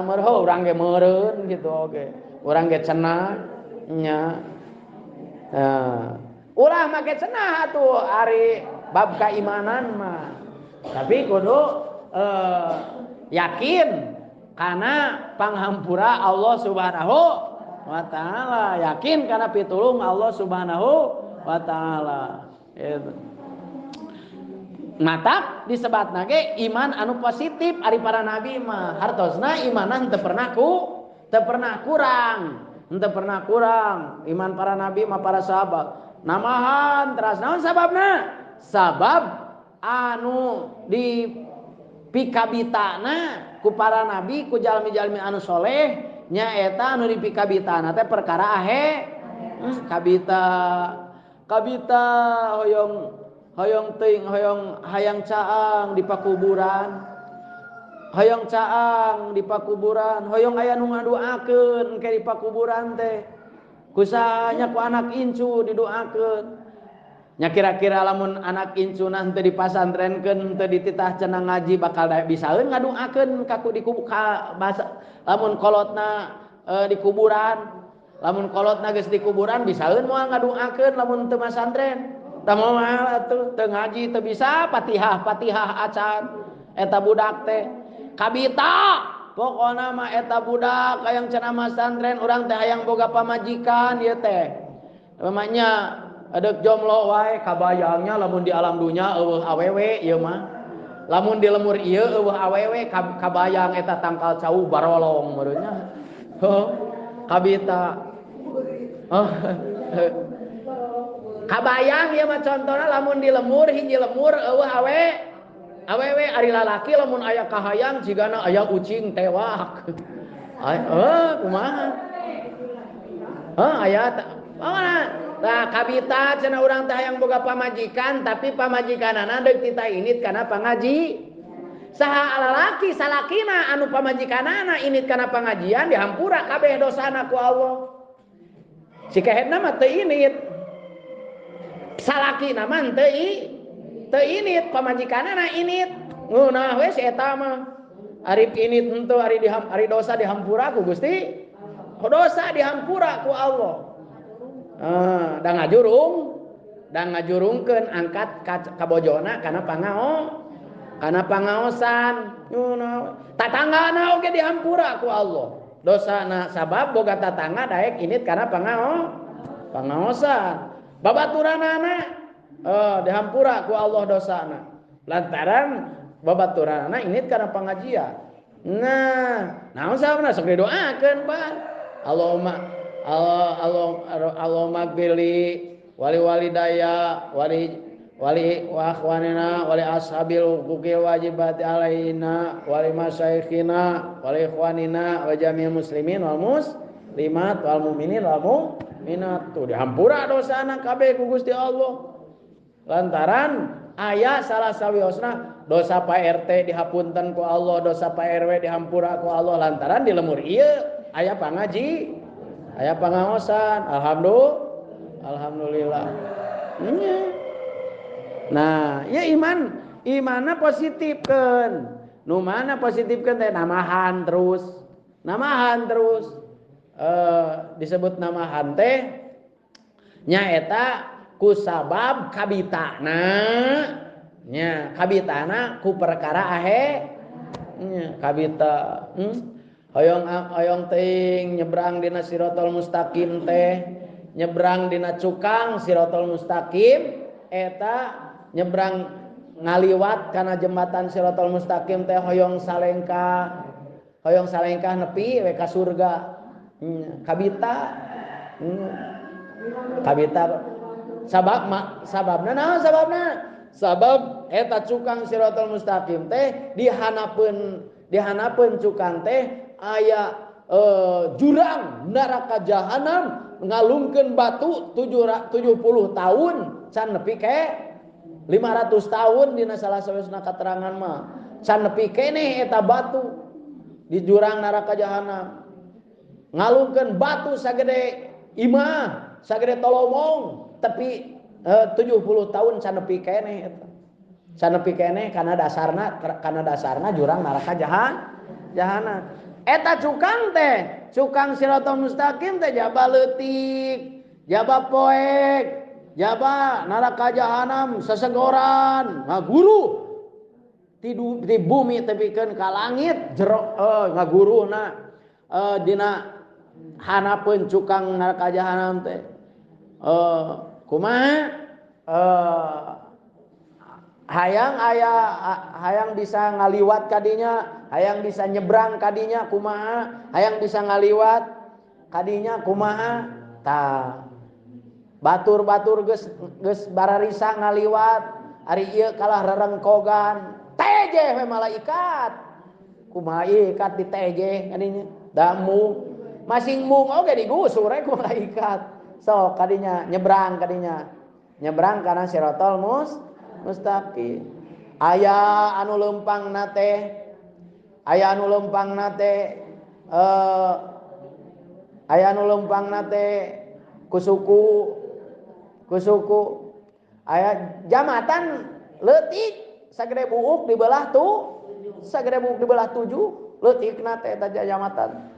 meureun urang ge meureun gitu oge urang ge cenah nya ulah make cenah atuh ari bab keimanan mah tapi kudu yakin karena panghampura Allah Subhanahu wa taala, yakin kana pitulung Allah Subhanahu wa taala. Itu. Matak disebatna ge iman anu positif ari para nabi mah. Hartosna imanna teu pernah teu pernah kurang, henteu pernah kurang iman para nabi mah para sahabat. Namahan teras naon sababna? Sabab anu di pikabitana ku para nabi ku jalmi-jalmi anu soleh nyaeta anu dipikabitana teh perkara ahe kabita kabita hoyong hoyong teuing hoyong hayang caang di pakuburan, hoyong caang di pakuburan, hoyong aya nu ngadoakeun ke di pakuburan teh kusanya ku anak incu didoakeun. Nya kira-kira lamun anak incuna henteu dipasantrenkeun henteu dititah cenah ngaji bakal bisaeun ngadoakeun ka ku di ka basa lamun kolotna di kuburan, lamun kolotna geus di kuburan bisaeun moal ngadoakeun lamun teu masantren. Tah moal atuh teu ngaji teu bisa Fatihah Fatihah acan eta budak teh. Kabita pokona mah eta budak hayang cenah masantren urang teh hayang boga pamajikan ieu teh. Namanya adek jomblo wae kabayangnya lamun di alam dunya eueuh awewe ieu mah. Lamun di lemur ieu eueuh awewe kabayang eta tangkal cau barolong meureunnya. Heuh kabita. Oh. Kabayang ieu mah contona lamun di lemur hiji lemur eueuh awe awewe ari lalaki lamun aya kahayang jigana aya ucing tewak. Heuh kumaha? Heuh aya mana? Nah kabita cenah urang teh hayang boga pamajikan tapi pamajikanana deuk titah init kana pangaji. Saha lalaki salakina anu pamajikanana init kana pangajian dihampura kabeh dosana ku Allah. Si kehetna mah teu init. Salakina mah teu init, pamajikanana init. Ngeunah we si eta mah. Ari init henteu ari ari dosa dihampura ku Gusti. Dosa dihampura ku Allah. Da ngajurung, da ngajurungkeun angkat ka bojona kana pangao, kana pangaosan. Tatanggana oge dihampura ku Allah. Dosana sabab boga tatangga daek init kana pangao, pangaosan. Babaturanana dihampura ku Allah dosana. Lantaran babaturanana init kana pangajian. Nah, naon sababna sok didoakeun, Pak. Allahumma Allah Allah magbili wali walidaya wali wali wa akhwanina wali ashabil huquqil wajibati alaina wali masyayikhina wali ikhwanina wa jami'il muslimin wal muslimat wal mu'minin wal mu'minat. Tuh dihampura dosana kabeh ku Gusti Allah. Lantaran aya salah sawiosna dosa Pak RT dihapunten ku Allah, dosa Pak RW dihampura ku Allah lantaran di lemur ieu aya pangaji, aya pangaosan. Alhamdulillah. Alhamdulillah. Nah, ya iman, imanna positifkeun. Nu mana positifkeun teh namahan terus. Namahan terus. Disebut namahan teh nyaeta ku sabab kabitana. Nya, kabitana ku perkara ahe nya kabita. Hoyong hoyong teuing nyebrang dina siratal mustaqim teh, nyebrang dina cukang siratal mustaqim eta nyebrang ngaliwat kana jembatan siratal mustaqim teh hoyong salengkah nepi we ka surga. Kabita. Kabita sabab sababna naon sababna? Sabab eta cukang siratal mustaqim teh dihanapeun cukang teh aya jurang neraka jahanam ngalungkeun batu 70 tahun can nepi ke 500 tahun dina salah sawiosna katerangan mah can nepi keneh eta batu di jurang neraka jahanam ngalungkeun batu sagede imah sagede tolomong tapi 70 tahun can nepi keneh eta can nepi keneh kana dasarna jurang neraka jahanam. Eta cukang teh, cukang siratal mustaqim teh jaba leutik, jaba poek, jaba neraka jahanam sesegoran, ngaguru ti bumi tepikeun ka langit jero ngaguruhna dina Hanapeun cukang neraka jahanam teh. Kumaha? Hayang aya hayang bisa ngaliwat kadinya, hayang bisa nyebrang kadinya kumaha, hayang bisa ngaliwat kadinya kumaha. Tah batur-batur geus bararisa ngaliwat, ari ieu kalah rerengkogan, tejeh we malaikat. Kumaha ikat di tejeh kadinya? Da mung masing mung oge digusur we ku malaikat. Sok kadinya nyebrang kadinya. Nyebrang kana siratal mustaqim. Aya anu leumpangna teh, aya anu leumpangna teh aya anu leumpangna teh ku suku aya jamatan leutik sagede buuk dibelah tuh, sagede buuk dibelah 7 leutikna teh eta jamatan.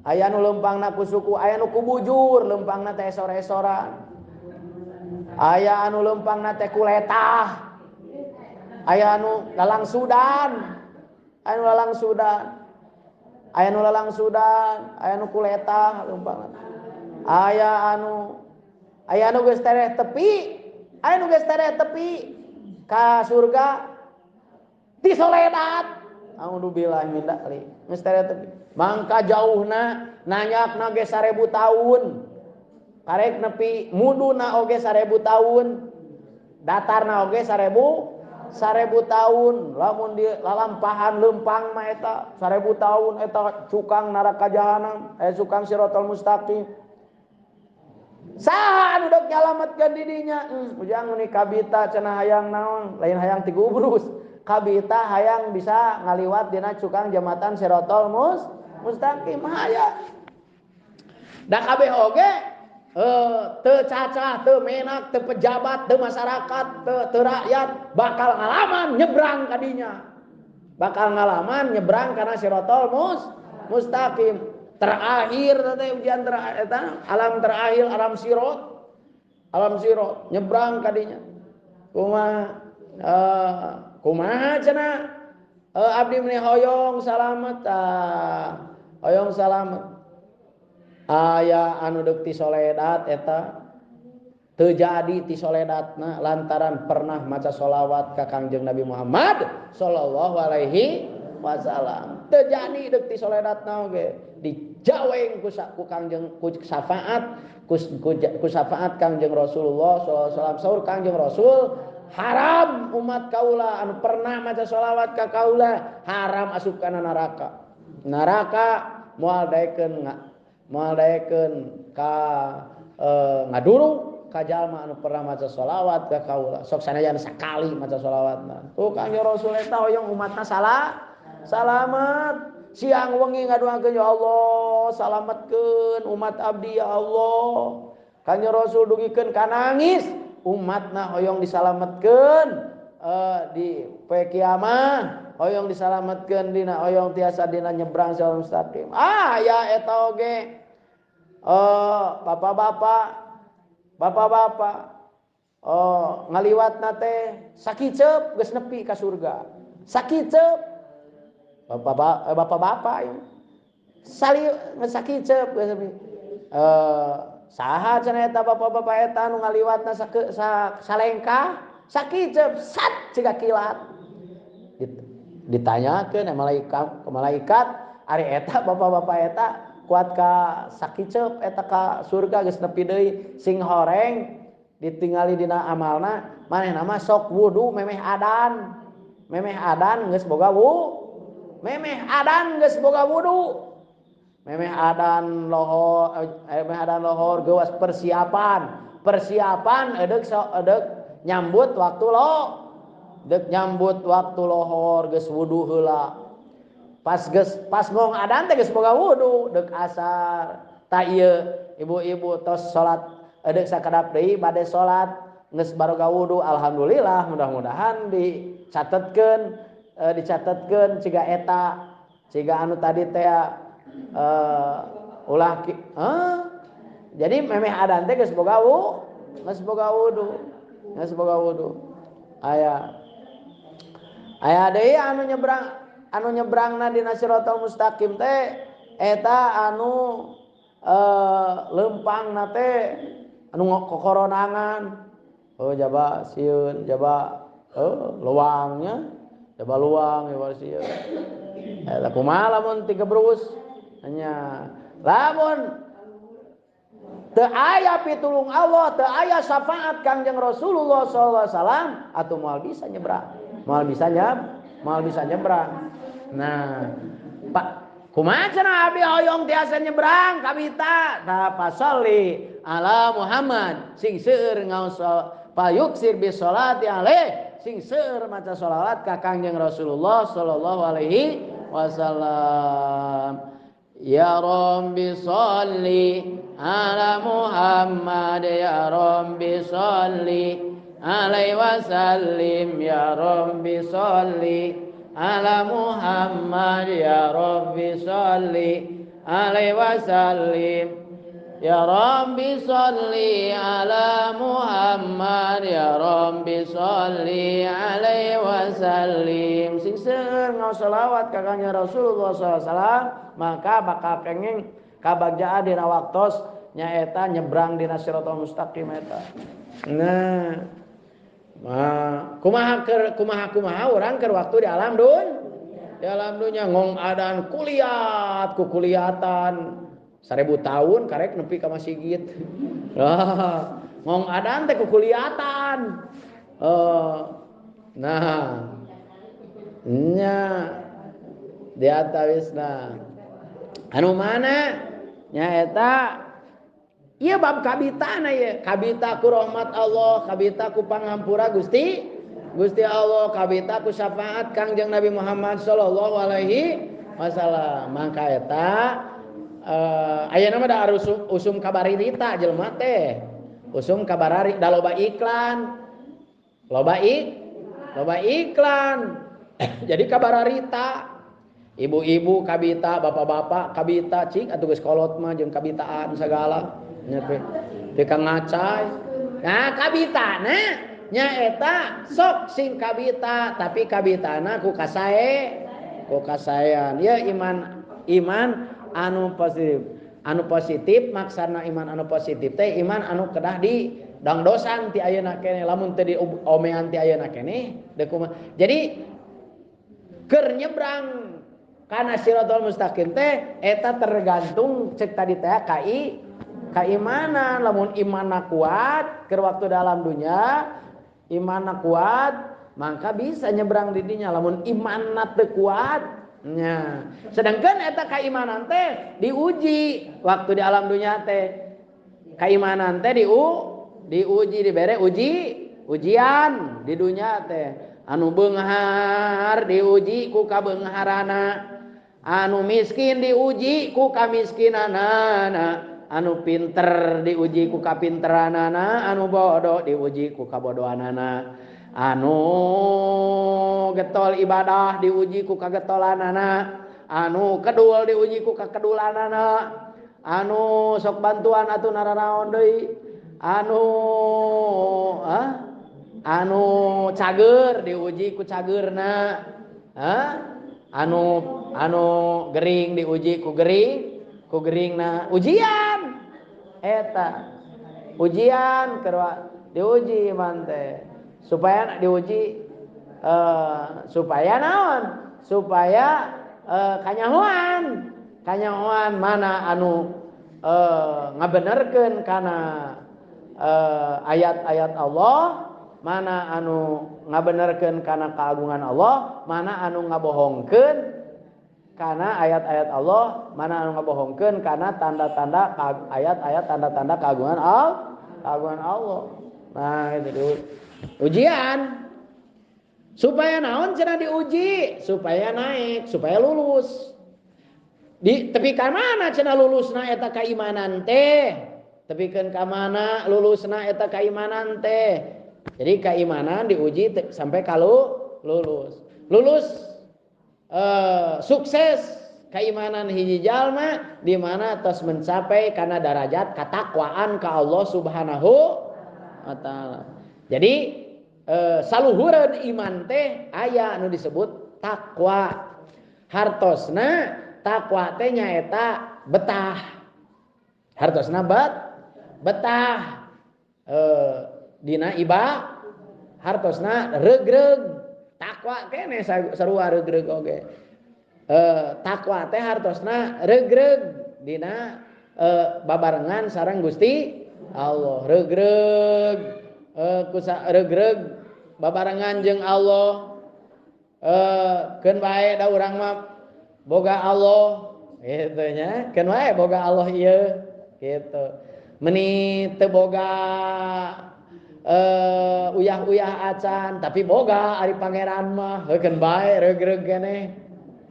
Aya anu leumpangna ku suku, aya anu ku bujur leumpangna teh esor-esoran. Aya anu leumpangna teh kuletah. Aya anu lalang sudan. Aya anu lalang sudan. Aya anu lalang sudan, aya anu kuletah leumpangna. Aya anu geus tereh tepi, aya anu geus tereh tepi ka surga tisoledat. Alhamdulillah min dzalik. Geus tereh tepi. Mangka jauhna nanyakna ge 1000 tahun. Karek nepi muduna oge 1000 tahun, datarna oge 1000 tahun. Lamun di lalampahan leumpang mah eta 1000 tahun eta cukang neraka jahanam, cukang siratal mustaqim. Saha anu dek nyalametkeun didinya? Ujang ni kabita cenah hayang naon, lain hayang tigubrus. Kabita hayang bisa ngaliwat dina cukang jembatan siratal mustaqim haya. Da kabeh oge teu cacah, teu menak, teu pejabat, teu masyarakat, teu rakyat bakal ngalaman nyebrang kadinya. Bakal ngalaman nyebrang karena siratal mustaqim. Terakhir teh ujian terakhir eta alam terakhir alam sirat. Alam sirat nyebrang kadinya. Kumaha kumaha cenah abdi meni hoyong salamet hoyong salamet. Aya anu deuk ti soledat eta teu jadi ti soledatna lantaran pernah maca sholawat ka Kangjeng Nabi Muhammad sallallahu alaihi wasallam. Teu jadi deuk ti soledatna oge dijaweng ku Kangjeng ku syafaat ku syafaat Kangjeng Rasulullah sallallahu alaihi wasallam. Saur Kangjeng Rasul, haram umat kaula anu pernah maca sholawat ka kaula haram asup kana neraka. Neraka moal daekeun ka ngadurung ka jalma anu pernah maca sholawat ka kaula. Sok sanajan sakali maca sholawatna. Tuh Kangjeng Rasul eta hoyong umatna salamat. Siang wengi ngadoakeun ya Allah, salametkeun umat abdi ya Allah. Kangjeng Rasul dugikeun ka nangis, umatna hoyong disalametkeun di poe kiamah, hoyong disalametkeun dina hoyong tiasa dina nyebrang siratal mustaqim. Ah ya eta oge. Bapak-bapak ngaliwatna teh sakiceup geus nepi ka surga. Sakiceup. Bapak-bapak ieu. Sali sakiceup geus nepi. Saha cenah eta bapak-bapak eta anu ngaliwatna salengkah sakiceup sat ciga kilat. Ditanyakeun malaikat ari eta bapak-bapak eta kuat ka sakiceup eta ka surga geus nepi deui sing horeng ditingali dina amalna manehna mah sok wudu memeh adan geus boga wudu memeh adan geus boga wudu memeh adan lohor geuwas persiapan edeuk nyambut waktu lo dek nyambut waktu lohor geus wudu heula pas geus pas ngong adan teh geus boga wudu dek asar ta ieu ibu-ibu tos salat edeuk sakedap deui bade salat geus baroga wudu alhamdulillah mudah-mudahan dicatetkeun ciga eta ciga anu tadi teh ulah jadi memeh adan teh geus boga wudu geus boga wudu aya aya deui anu nyebrangna dina siratal mustaqim teh Eta anu lempang nate anu kokoronangan. Oh jaba sieun, jaba luangnya, jaba luang jaba sieun. Eta kumaha lamun tigebrus nya. Lamun teu aya pitulung Allah, teu aya syafaat Kangjeng Rasulullah sallallahu alaihi wasallam, atuh moal bisa nyebrang. Moal bisa moal bisa nyebrang. Nah, Pak, kumaha cenah abdi hoyong tiasa nyebrang kabita? Tah fasholli ala Muhammad, sing seueur ngaos payuksir bi sholati alaih, sing seueur maca sholawat ka Kangjeng Rasulullah sallallahu alaihi wasallam. Ya Rabbi sholli ala Muhammad, ya Rabbi sholli alaihi wasallim, ya Rabbi sholli ala Muhammad, ya Rabbi sholli alaihi wasallim, ya Rabbi sholli ala Muhammad, ya Rabbi sholli alaihi wasallim. Sing seueur ngaos selawat ka Kangjeng Rasulullah sallallahu alaihi wasallam, maka bakal kenging kabagjaan dina waktos nyaeta nyebrang dina siratal mustaqim eta. Nah, kumaha kumaha kumaha urang keur waktu di alam dun? Di alam dunya ngong adan kuliat kukuliatan 1000 tahun karek nepi ka masigit. Ngong adan teh kukuliatan. Nah, nya di atawisna. Anu mana nyaeta ieu bab kabitana ieu, kabita ku rahmat Allah, kabita ku pangampura Gusti Gusti Allah, kabita ku syafaat Kangjeng Nabi Muhammad sallallahu alaihi wasallam. Mangka eta ayeuna mah da usum kabaririta jelema teh. Usum kabarari da loba iklan. Loba loba iklan. Jadi kabararita. Ibu-ibu kabita, bapak-bapak kabita, cik atuh geus kolot mah jeung kabitaan sagala. Nya teh teu ngacai. Nah, kabitana nyaeta sok sing kabita, tapi kabitana ku kasae, ku kasaean. Ya iman iman anu positif. Anu positif maksana iman anu positif teh iman anu kedah di dangdosan ti ayeuna keneh, lamun teu diomean ti ayeuna keneh deuk kumaha. Jadi keur nyebrang kana siratal mustaqim teh eta tergantung cek tadi teh kai keimanan. Lamun imanna kuat keur waktu dalam dunia, imanna kuat maka bisa nyebrang di dinya. Lamun imanna teu kuat nya. Sedangkan eta keimanan teh diuji waktu di alam dunia teh. Keimanan teh diuji, dibere ujian di dunia teh. Anu beunghar diuji ku kabeungharana, anu miskin diuji ku kamiskinanana, anu pinter diuji ku kapinteranana, anu bodoh diuji ku kabodohanana, anu getol ibadah diuji ku kagetolanana, anu kedul diuji ku kakedulanana, anu sok bantuan atuh nararaon deui, anu anu cager diuji ku cageurna, anu anu gering diuji ku gering ku geringna. Ujian eta ujian keur diuji iman teh supaya diuji supaya naon, supaya kanyahoan kanyahoan mana anu ngabenerkeun kana ayat-ayat Allah, mana anu ngabenerkeun kana keagungan Allah, mana anu ngabohongkeun kana ayat-ayat Allah, mana anu ngabohongkeun kana tanda-tanda ayat-ayat tanda-tanda keagungan Allah, keagungan Allah. Nah, itu ujian. Supaya naon cenah diuji, supaya naik, supaya lulus. Di tepi ka mana cenah lulusna eta keimanan teh? Tepikeun ka mana lulusna eta keimanan teh? Jadi keimanan diuji sampai kalau lulus. Lulus sukses keimanan hiji jalma di mana tos mencapai kana darajat katakwaan ka Allah Subhanahu wa taala. Jadi saluhureun iman teh aya anu disebut takwa. Hartosna Takwa teh nyaeta betah. Hartosna betah. Dina iba hartosna regreg. Takwa keneh sarua regreg oge. Takwa teh hartosna regreg dina babarengan sareng Gusti Allah. Regreg regreg babarengan jeung Allah. Keun bae da urang mah boga Allah gitu nya, keun wae boga Allah ieu gitu. Meni teu boga uyah-uyah acan tapi boga ari pangeran mah heukeun bae regreg keneh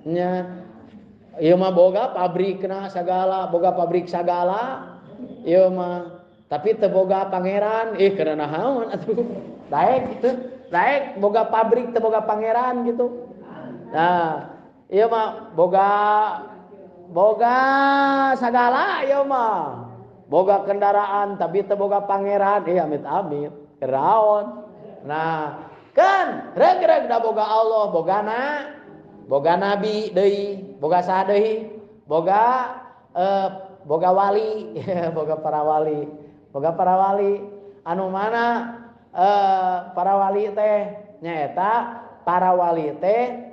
nya. Ieu mah boga pabrikna sagala, boga pabrik sagala ieu mah tapi teu boga pangeran, ih keur naon atuh. Daek gitu, daek boga pabrik teu boga pangeran gitu. Nah, ieu mah boga sagala ieu mah. Boga kendaraan tapi teu boga pangeran, ih amit-amit keraon. Nah, kan regreg da boga Allah, bogana boga nabi deui, boga saha deui, boga boga wali, boga para wali, boga para wali. Anu mana para wali teh nyaeta para wali teh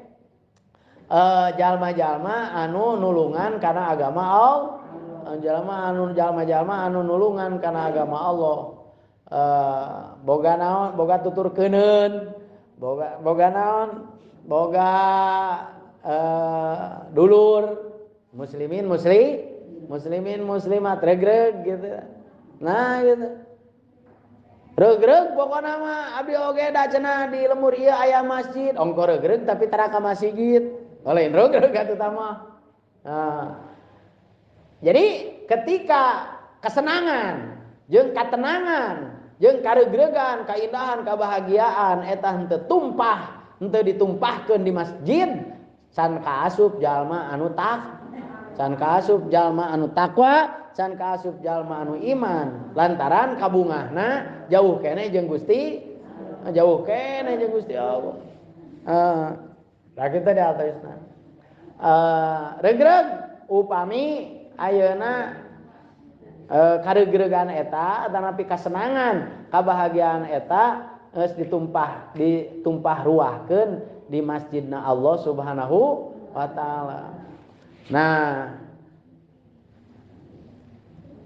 jalma-jalma anu nulungan kana agama Allah, jalma anu jalma-jalma anu nulungan kana agama Allah. Boga naon, boga tutur keuneun, boga naon, boga dulur muslimin muslimin muslimat regreg gitu. Nah gitu. Regreg pokona mah abdi oge da cenah di lemur ieu aya masjid, ongko regreg tapi tara ka masjid. Lain regreg atuh tah mah. Nah. Jadi ketika kesenangan jeung katenangan jeung karegregan, kaindahan, kebahagiaan eta henteu tumpah, henteu ditumpahkeun di masjid, can kaasup jalma anu tak, can kaasup jalma anu takwa, can kaasup jalma anu iman. Lantaran kabungahna jauh keneh jeung Gusti, jauh keneh jeung Gusti Allah. Nah kita di atasna. Regreg upami ayeuna karegregan eta atanapi kasenangan, kabahagiaan eta geus ditumpah ruahkeun di masjidna Allah Subhanahu wa taala. Nah,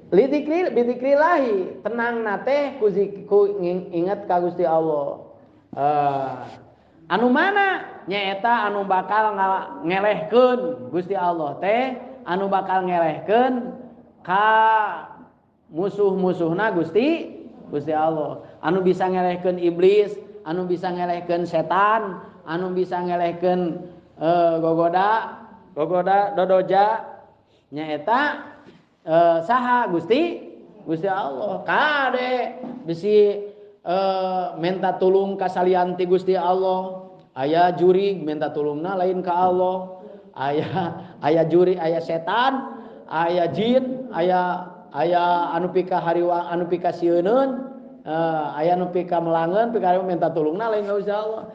lidikri bidikrillahi tenangna teh ku inget ka Gusti Allah. Anu mana nyaeta anu bakal ngelehkeun Gusti Allah teh, anu bakal ngelehkeun ka musuh-musuhna Gusti Allah. Anu bisa ngelehkeun iblis, anu bisa ngelehkeun setan, anu bisa ngelehkeun gogoda dodoja nyaeta saha Gusti Allah. Kade bisi minta tulung ka salianti Gusti Allah. Aya jurig minta tulungna lain ka Allah. Aya juri, aya setan, aya jin, aya anu pika hariwang, anu pika sieuneun, aya anu pika melangeun, pika hariwang minta tulungna lain ka Gusti Allah.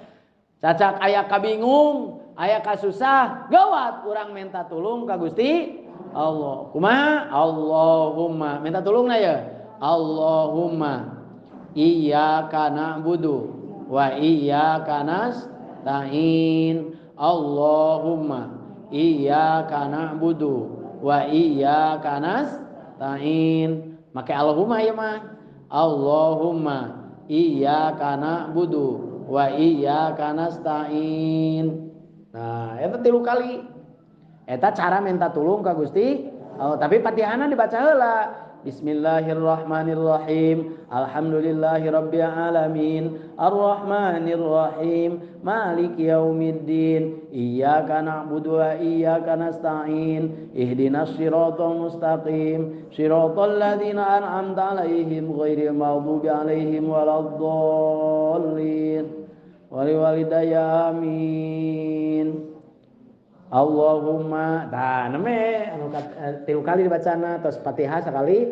Cacak aya kabingung, aya kasusah, gawat urang minta tulung ka Gusti Allah. Kumaha? Allahumma minta tulungna ya. Allahumma iyyaka na'budu wa iyyaka nasta'in. Allahumma iyyaka na'budu wa iyyaka nasta'in. Make Allahumma ieu mah. Allahumma iyyaka na'budu wa iyyaka nasta'in. Nah, eta 3 kali. Eta cara minta tulung ka Gusti Allah. Tapi Fatihahna dibaca heula. Bismillahirrahmanirrahim. Alhamdulillahirabbil alamin. Arrahmanirrahim. Maliki yaumiddin. Iyyaka na'budu wa iyyaka nasta'in. Ihdinas siratal mustaqim. Siratal ladzina an'amta 'alaihim ghairil maghdubi 'alaihim waladdallin. Wali walidayya amin. Allahumma, tah neme anu 3 kali dibacana tos Fatihah sekali.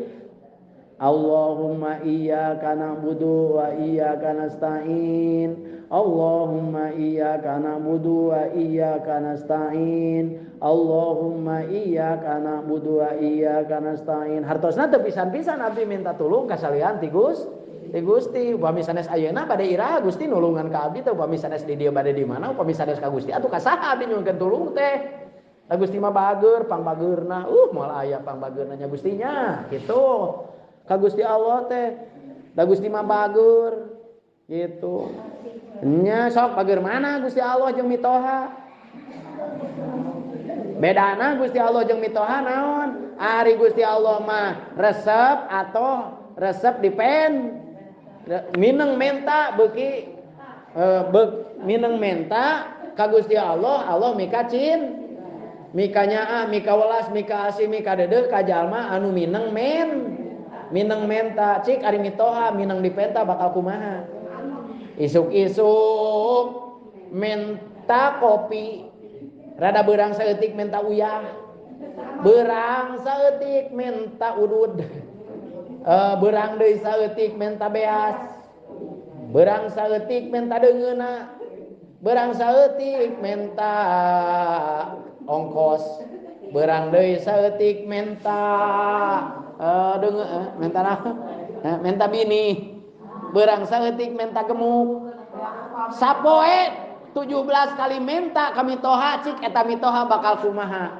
Allahumma iyyaka na'budu wa iyyaka nasta'in. Allahumma iyyaka na'budu wa iyyaka nasta'in. Allahumma iyyaka na'budu wa iyyaka nasta'in. Hartosna teu pisan-pisan abdi minta tulung ka salian ti Gusti. Upami sanes ayeuna bade iraha Gusti nulungan ka abdi teh, upami sanes di dieu bade di mana, upami sanes ka Gusti atuh ka saha abdi nyuhunkeun tulung teh. Da Gusti mah bager, pangbageurna. Moal aya pangbageurna nya Gustinya kitu. Ka Gusti Allah teh. Da Gusti mah bager gitu. Nya sok bager mana Gusti Allah jeung mitoha? Bedana Gusti Allah jeung mitoha naon? Ari Gusti Allah mah resep atau resep dipen mineng menta beuki mineng menta ka Gusti Allah, Allah mika cin mika nyaah, mika welas, mika asih, mika deudeuh ka jalma anu mineng men mineng menta. Cik ari mitoha mineng dipenta bakal kumaha? Isuk-isuk menta kopi, rada berang saeutik menta uyah, berang saeutik menta udud, berang deui saeutik menta beas, berang saeutik menta deungeuna, berang saeutik menta ongkos, berang deui saeutik menta menta naon? Menta bini. Berang saeutik menta gemuk. Sapoe 17 kali menta ka mitoha, cik eta mitoha bakal kumaha?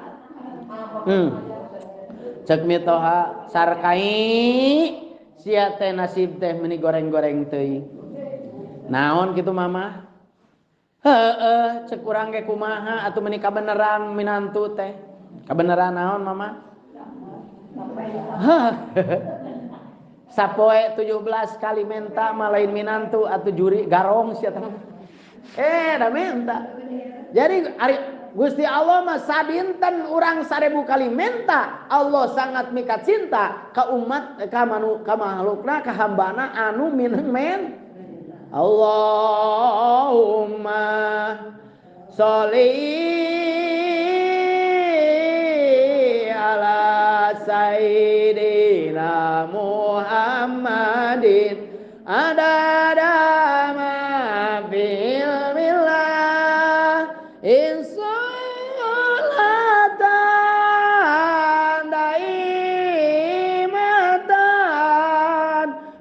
Cek mitoha sarkai sia teh nasib teh meuni goreng-goreng teuing. Naon kitu mama? Heeh, cek urang ge kumaha atuh meuni kabeneran minantu teh. Kabeneran naon mama? Hah. Sapoe 17 kali menta mah lain minantu atuh juri garong sia teh. Da menta. Jadi ari Gusti Allah mah sadinten urang 1000 kali menta, Allah sangat mika cinta ka umat ka manu ka makhlukna ka hambana anu mineng men. Allahumma sholli ala sayyidina Muhammadin adada ma fil millah insolatan daimatan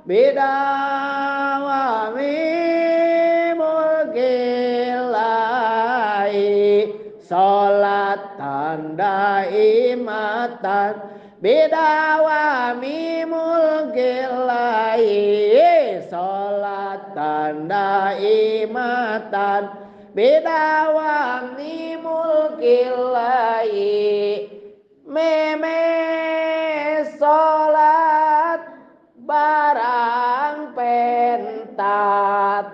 bidawami mulkillahi solatan daimatan bidawami mulkillahi solatan daimatan bidawami mulkillahi meme salat barang penta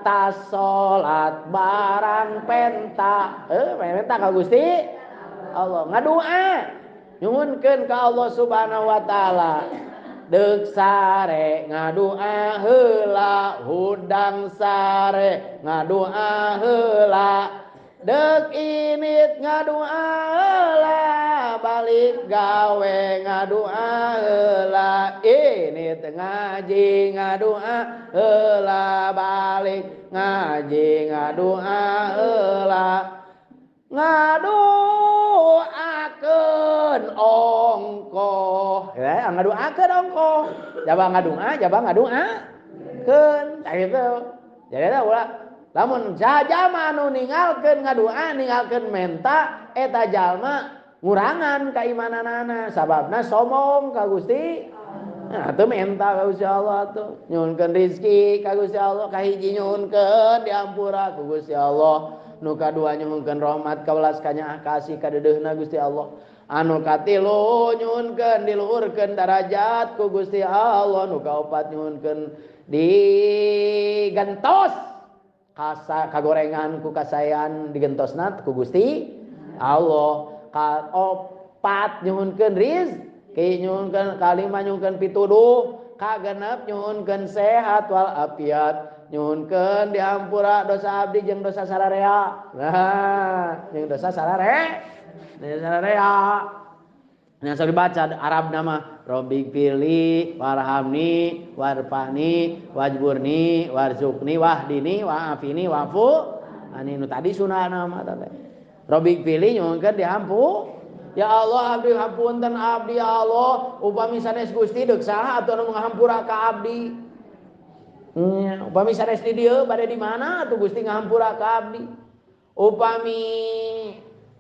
tas salat barang penta menta ka Gusti Allah ngadua nyuhunkeun ka Allah Subhanahu wa taala. Deuk sare ngadua heula, hudang sare ngadua heula, deuk init ngadua heula, balik gawe ngadua heula, init ngaji ngadua heula, balik ngaji ngadua heula, ngaduakeun ongkoh. Ya, ngaduakeun ongkoh. Jaba ngadua, jaba ngaduakeun. Tah kitu. Jadi teh ulah lamun jalma anu ninggalkeun ngadua, ninggalkeun menta, eta jalma ngurangan keimananana, sababna sombong ka Gusti. Nah, teu menta ka Gusti Allah tuh. Nyuhunkeun rezeki ka Gusti Allah, kahiji nyuhunkeun diampura ku Gusti Allah. Nu kadua nyuhunkeun rahmat kawelas kanyaah kasih kadeudeuhna Gusti Allah. Anu katilu nyuhunkeun diluhurkeun darajat ku Gusti Allah. Nu kaopat nyuhunkeun digentos kasa kagorengan ku kasayan digentosna ku Gusti Allah. Kaopat nyuhunkeun rizki, nyuhunkeun kalima nyuhunkeun pituduh, kagenep nyuhunkeun sehat wal afiat, nyuhunkeun dihampura dosa abdi jeung dosa sararea. Nah, jeung dosa sararea. Sararea. Nah, sok dibaca Arab nama Robbik firli warhamni warfani wajburni warzukni wahdini wa'afini wa'fu ani nu tadi sunah nama teh. Robbik firli nyuhunkeun dihampu. Ya Allah abdi hapunten abdi ya Allah upami sanes Gusti deuk saha atuh anu ngahampura ka abdi. Nya upami sanes di dieu bade di mana atuh Gusti ngahampura ka abdi. Upami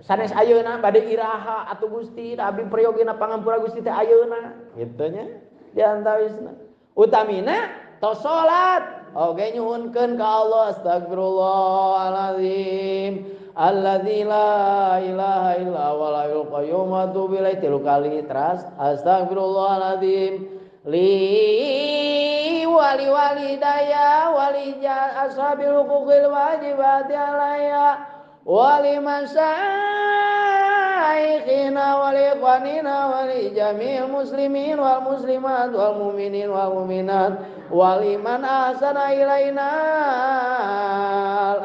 sanes ayeuna bade iraha atuh Gusti da abdi prayogina pangampura Gusti teh ayeuna kitu nya di antawisna. Utamina tos salat oge nyuhunkeun ka Allah astagfirullahalazim alladzi la ilaha illa huwal hayyul qayyum wa atubu ilaih tilu kali teras astagfirullahalazim li wali walidaya wali ashabil huquqil wajibati alayya wali masyayikhina wali ikhwanina wali jami'il muslimin wal muslimat wal mu'minin wal mu'minat wali man ahsana ilaina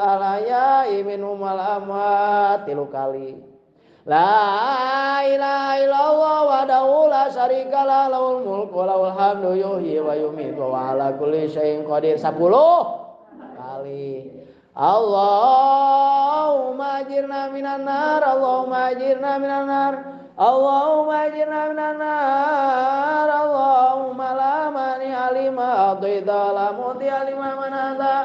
al ahya'i minhum wal amwat tilu kali. La ilaha illallah wahdahu la syarika lah lahul mulku wa lahul hamdu yuhyi wa yumiitu wa ala kulli syai'in qadir 10 kali. Allahumma ajirna minan nar, Allahumma ajirna minan nar, Allahumma ajirna minan nar, Allahumma la mani'a lima a'taita la mu'tiya lima mana'ta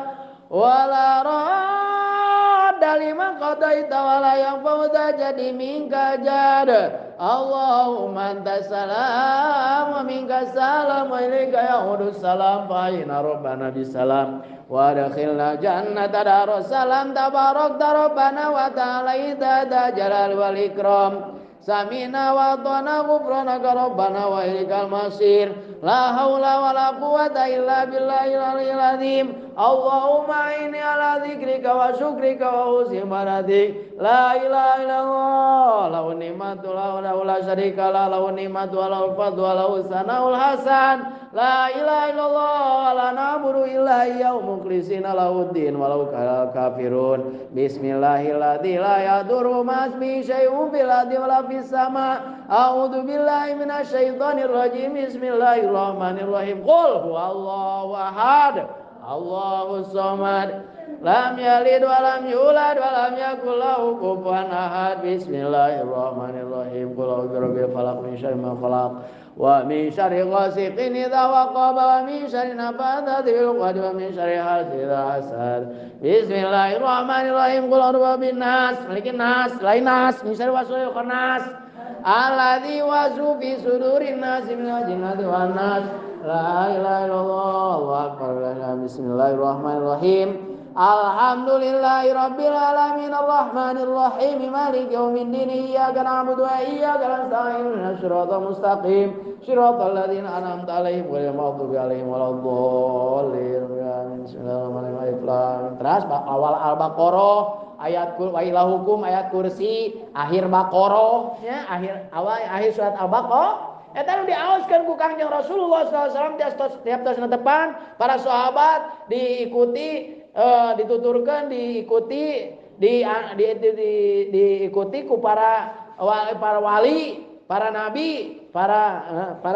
wa la radda lima qadaita wa la yanfa'u dza jadi minka jad. Allahumma antas salam wa minkas salam wa ilaika ya'udus salam fa inna rabbana bisalam wa adkhilna jannata daros salam tabarakta rabbana wa ta'ala idza jalal wal ikram. Samina wa ata'na ghufranaka rabbana wa ilaikal masir. La haula wa la quwata illa billahil aliyyil azim. Allahumma inni ala dzikrika wa syukrika wa husni ibadatik. La ilaha illallah lahu nikmatu la la syarika la lahu nikmatu wa lahul fadlu wa lahu sanaul hasan. La ilaha illallah la na'budu illa iyyahu mukhlishina lahuddin walau karihal kafirun. Bismillahilladzi la yadurru ma'asmihi syai'un fil ardi wa la fis sama. A'udzu billahi minasyaitonir rajim. Bismillahirrahmanirrahim. Qul huwallahu ahad. Allahus samad. Lam yalid wa lam yulad wa lam yakul lahu kufuwan ahad. Bismillahirrahmanirrahim. Qul a'udzu birabbil falaq min syarri ma khalaq wa min syarri ghasiqin idza waqab wa min syarri nafatsati fil 'uqad wa min syarri hasidin idza hasad. Bismillahirrahmanirrahim. Qul a'udzu birabbin nas, malikin nas, lain nas, min syarri waswasil khannas alladzi yuwaswisu fi sudurin nas minal jinnati wan nas. La ilaha illallah. Allahu akbar. Bismillahirrahmanirrahim. Alhamdulillahi rabbil alamin arrahmanir rahim maliki yaumiddin iyyaka na'budu wa iyyaka nasta'in ihdinas siratal mustaqim siratal ladzina an'amta 'alaihim ghairil maghdubi 'alaihim waladdallin. Bismillahirrahmanirrahim. Terus awal Al-Baqarah ayat wa ilahukum ayat kursi akhir Baqarah ya akhir awal akhir surat Al-Baqarah. Eta nu diaoskeun ku Kangjeng Rasulullah sallallahu alaihi wasallam tiap tos netepan para sahabat diikuti dituturkan diikuti diikuti ku para wali, para nabi, para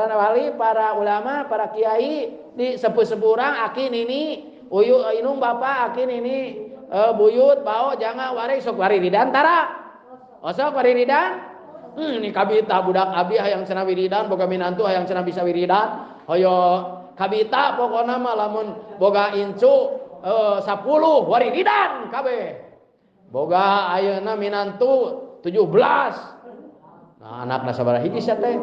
wali, para ulama, para kiai di sepuh-sepuh aki nini, uyu inung bapak aki nini, buyut bao jangan wari sok wariridan tara. Osok wariridan? Ini kabita budak abdi hayang cenah wiridan boga minantu hayang cenah bisa wiridan. Hoyo kabita pokona mah lamun boga incu 10 wariridan kabeh. Boga ayeuna minantu 17. Nah, anakna sabaraha hiji sia teh?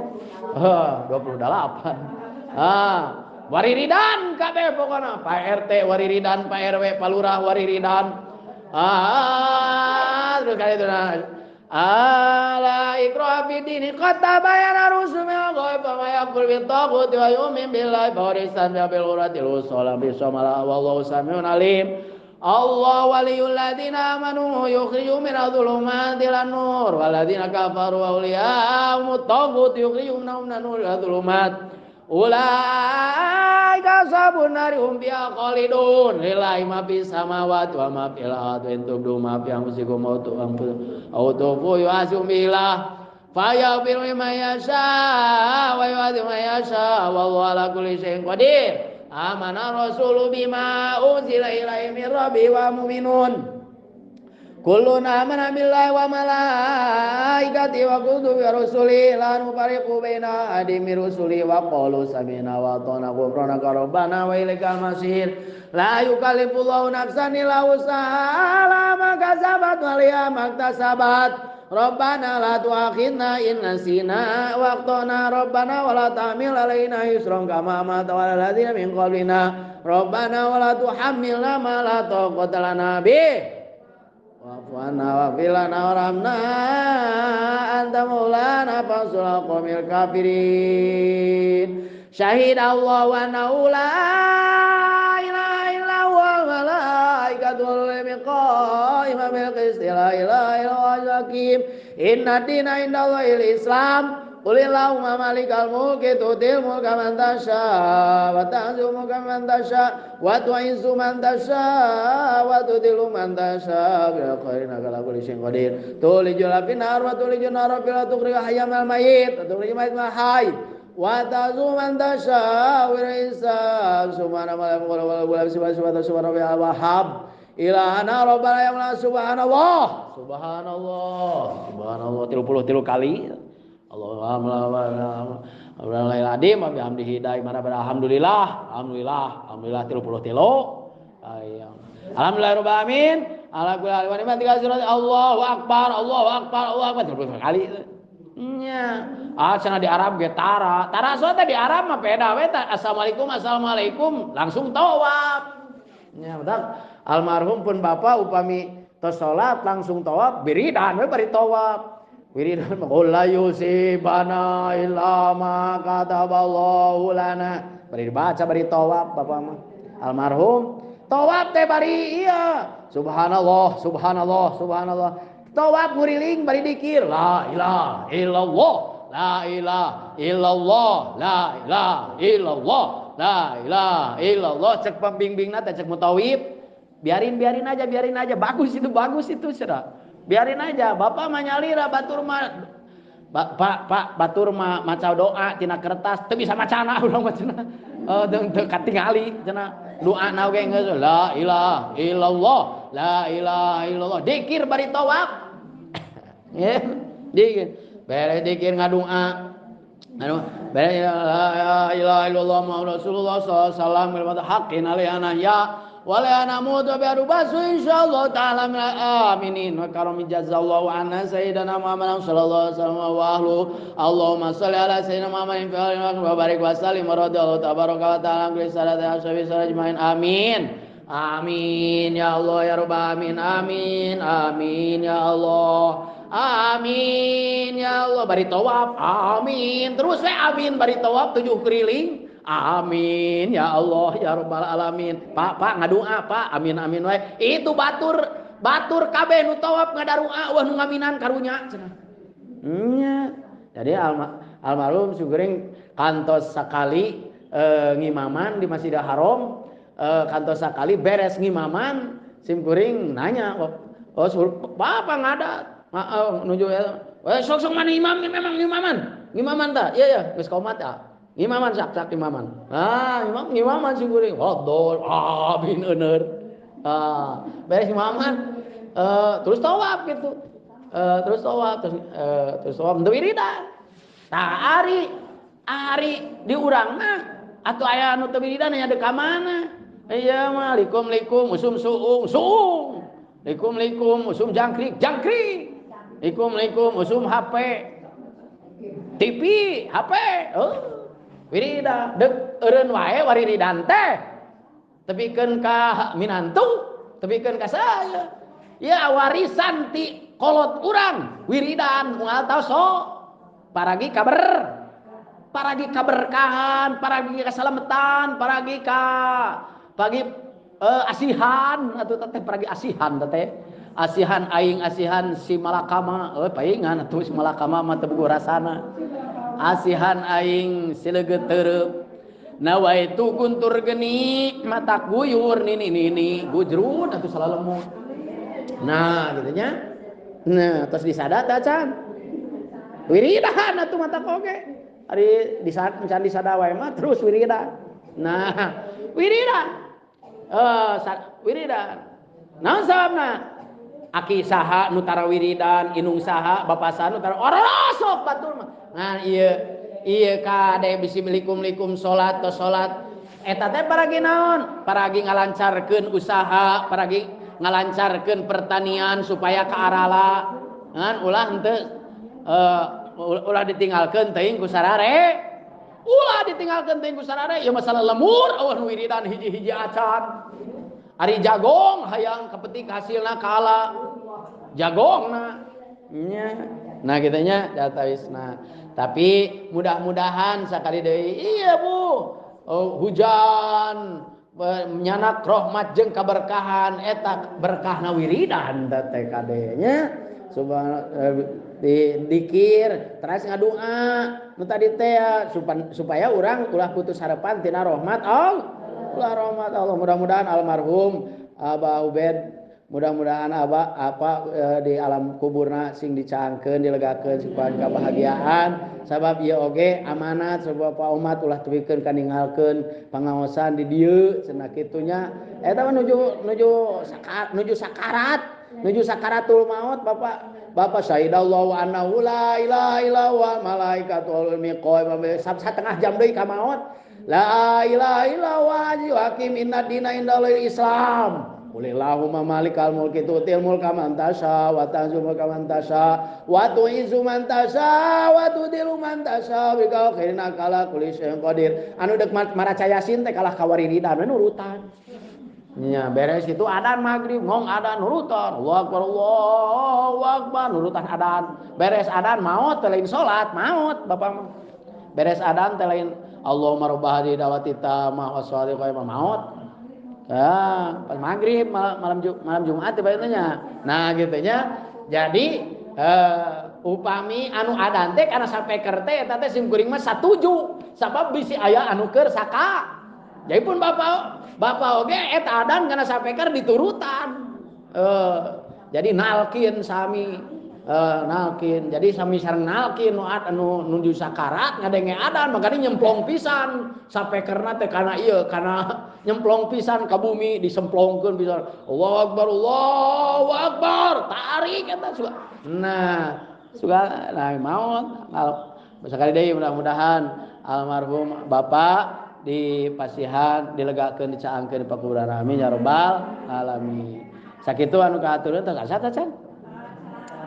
28. Ah, wariridan kabeh pokona. Pak RT wariridan, Pak RW, Pak Lurah wariridan. Ah, terus kali itu nah. Ala ikraha fid dini qad tabayyana rusul min al-ghaib wa ma yakfur bit taghut wa yu'min billahi fa huwa bil uratil wusta bi samala wallahu samiun alim. Allah waliyul ladzina amanu yukhrijuhum minadh dhulumati ilan nur wal ladzina kafaru awliya'uhumut taghut yukhrijuhum minan nur ila dhulumat ulaika ashabun nari hum fiha khalidun. Lillahi ma fis samawati wa ma fil ardi in tubdu ma fi anfusikum aw tukhfu yuhasibkum billah. Fayaghfiru liman yasha wa yu'adzibu man yasha wallahu ala kulli syai'in qadir. Amana rasulu bima unzila ilaihi min rabbihi wa mu'minun. Kullun amana billahi wa malaikatihi wa kutubihi wa rusulihi la nufarriqu baina ahadin min rusulihi wa qalu sami'na wa ata'na ghufranaka rabbana wa ilaikal masir. La yukallifullahu nafsan illa wus'aha la ma kasabat wa liha maktasabat. Rabbana la tu'akhidna in nasina wa akhtana rabbana wa la tahmil alaina isran kama hamaltahu 'alal ladzina min qablina. Rabbana wa la tuhammilna ma la taqata lana bih. Wa'fu 'anna waghfir lana warhamna anta maulana fansurna 'alal qawmil kafirin. Syahidallahu annahu la ilaha illa huwa wal malaikatu wal ilmi qa'iman bil qisti la ilaha illa huwal hakim. Inna dina indallahil Islam. Qul illahumma malikal mulki tu'til mulka man tasha wa ta'zu mulka man tasha wa tu'izzu man tasha wa tudhillu man tasha bil khairin ala kulli syai'in qadir. Tulijul fil nar wa tulijun nar fil tukhrijul hayya minal mayyit wa tukhrijul mayyita minal hayy wa ta'zu man tasha wa hisab. Subhana wa subhana wa wahhab. Ilahana rabbana ya Allah subhanallah subhanallah subhanallah 33 kali. Alhamdulillah alhamdulillah alhamdulillah alhamdulillah 33. Alhamdulillah rabbil alamin ala kulli hal wa ni'mat surat Allahu akbar Allahu akbar Allahu akbar 33 kali. Nya. Ah cenah di Arab ge tara. Tara so teh di Arab mah beda we tah. Assalamualaikum assalamualaikum langsung tawaf. Nya betul. Almarhum pun bapak upami tos salat langsung tawaf wiridan we bari tawaf. Wiridan qul la yusibana illa ma kataballahu lana. Bari dibaca bari tawaf bapak mah. Almarhum tawaf teh bari iya. Subhanallah subhanallah subhanallah. Tawaf nguriling bari dikir la ilaha illallah la ilaha illallah la ilaha illallah la ilaha illallah. Cek pembimbingna teh cek mutawif biarin biarin aja bagus itu sudah. Biarin aja bapak mah nyalira batur mah pak pak batur mah maca doa tina kertas teu bisa macana urang mah cenah. Oh teu katingali cenah doa na oge geus la ilaha illallah la ilaha illallah dikir bari tawaf. Ya dikir beres dikir ngadoa anu beres la ilaha illallah Muhammadur Rasulullah sallallahu alaihi wasallam bil haqqin alaina ya wala namutu bi arubasu insyaallah ta'ala min aminin wa karami jazallahu anna sayyidina Muhammad sallallahu alaihi wasallam wa ahlu. Allahumma shalli ala sayyidina Muhammadin fi alihi wa barik wa sallim wa radhiyallahu tabaraka wa ta'ala an salati ashabi ajmain. Amin amin ya Allah ya rabbal alamin. Amin amin ya Allah amin ya Allah. Bari tawaf amin terus we amin bari tawaf 7 keliling. Amin ya Allah ya rabbal alamin. Pak pak ngadoa pak amin amin wae. Itu batur batur kabeh nu tawaf ngadaroa wah nu ngaminan karunya cenah. Nya. Jadi almarhum suguring kantos sakali ngimaman di Masjidil Haram, kantos sakali beres ngimaman sim kuring nanya, oh bapak ngadat. Maaf nuju ya. Sok sok mana imam memang ngimaman. Ngimaman ta? Iya ya, geus komat ta. Ngimaman sak-sak imaman. Ah, imam ngimaman sing kuring. Hodol, amin eueur. Ah, beres imaman terus tawaf gitu. Terus tawaf terus terus tawaf teu wiridan. Tah ari ari di urang mah atuh aya anu teu wiridan nya deuk ka mana? Iya mah likum likum usum suung suung. Likum likum usum jangkrik jangkrik. Likum likum usum HP. TV, HP. Oh. Wirida dek eureun wae wariridan teh tepikeun ka minantu tepikeun ka saya ya warisan ti kolot urang wiridan moal taso paragi kaber paragi kaberkahan paragi kasalametan paragi ka pagi asihan atuh teh paragi asihan teh asihan aing asihan si malakama paingan atuh si malakama mah teu boga rasana asihan aing sileget tereup nawaitu guntur geni mata guyur nini nini gujrun atuh salalemut. Nah gitu nya. Nah tos disadat acan Wiridan atuh mata oge. Ari di candi sada wae mah terus wiridan. Nah, wiridan. Wiridan. Naon sababna? Aki saha nu tara wiridan, indung saha, bapa saha nu tara orosok batur mah. Nah, ieu kade bisi likum-likum salat to salat. Eta teh paragi naon? Paragi ngalancarkeun usaha, paragi ngalancarkeun pertanian supaya kaarala. Ngan ulah henteu ulah ditinggalkeun teuing ku sarare. Ulah ditinggalkeun teuing ku sarare, ieu masalah lemur eueuh nu wiridan hiji-hiji acan. Ari jagong hayang kapetik hasilna kaala jagongna nya. Nah kitu nya datawisna. Tapi mudah-mudahan sakali deui iya Bu, oh, hujan nyanak rahmat jeung kaberkahan eta berkahna wiridan teh kade nya. Subhanallah dikir teras ngadoa nu tadi teh supaya urang ulah putus harapan tina rahmat Allah. Ulah rahmat Allah. Mudah-mudahan almarhum Abah Ubed, mudah-mudahan Abah apa di alam kuburna sing dicaangkeun, dilegakeun supaya kebahagiaan. Sabab ieu oge amanat sebab Pak umat ulah tepikeun kaningalkeun pangaosan di dieu cenah kitu nya. Eta mah nuju sakarat, nuju sakaratul maut Bapak. Bapak syahidallahu annahu la ilaha illa huwa malaikatu wal ilmi qaiman satengah jam deui ka maut. La ilaha illa huwa hakim inna dina indal Islam. Qulillahumma malikal mulki tu'til mulka man tasha wa tanzul mulka man tasha wa tu'izzu man tasha wa tudhillu man tasha bikal khairin ala kulli syai'in qadir. Anu deuk maraca Yasin teh kalah kawariridan we nurutan. Nya beres itu adan maghrib ngong adan nurutan. Allahu akbar Allahu akbar nurutan adan. Beres adan maot teh lain salat, maot bapak mah. Beres adan teh lain Allahumma rabb hadhihi da'wati tamah wa sholati qaimah maot. Ah, pas maghrib malam Jumat tiba nya. Nah gitu nya. Jadi upami anu adan teh kana sapeker teh eta teh sim kuring mah satuju sabab bisi aya anu keur saka. Jadi pun bapak oge eta adan kana sapeker diturutan. Jadi nalkin sami nalkin. Jadi sami sareng nalkin nu anu nuju sakarat ngadenge adan makanya nyemplong pisan sapekerna teh kana ieu kana nyemplong pisan ka bumi disemplongkeun pisan. Allahu akbar Allahu akbar tarik eta suka. Nah, suka nah maot. Sakali deui mudah-mudahan almarhum bapak dipasihan dilegakeun dicaangkeun di pakuburan amin ya rabbal alamin. Sakitu anu kaatureun teh asa teh can?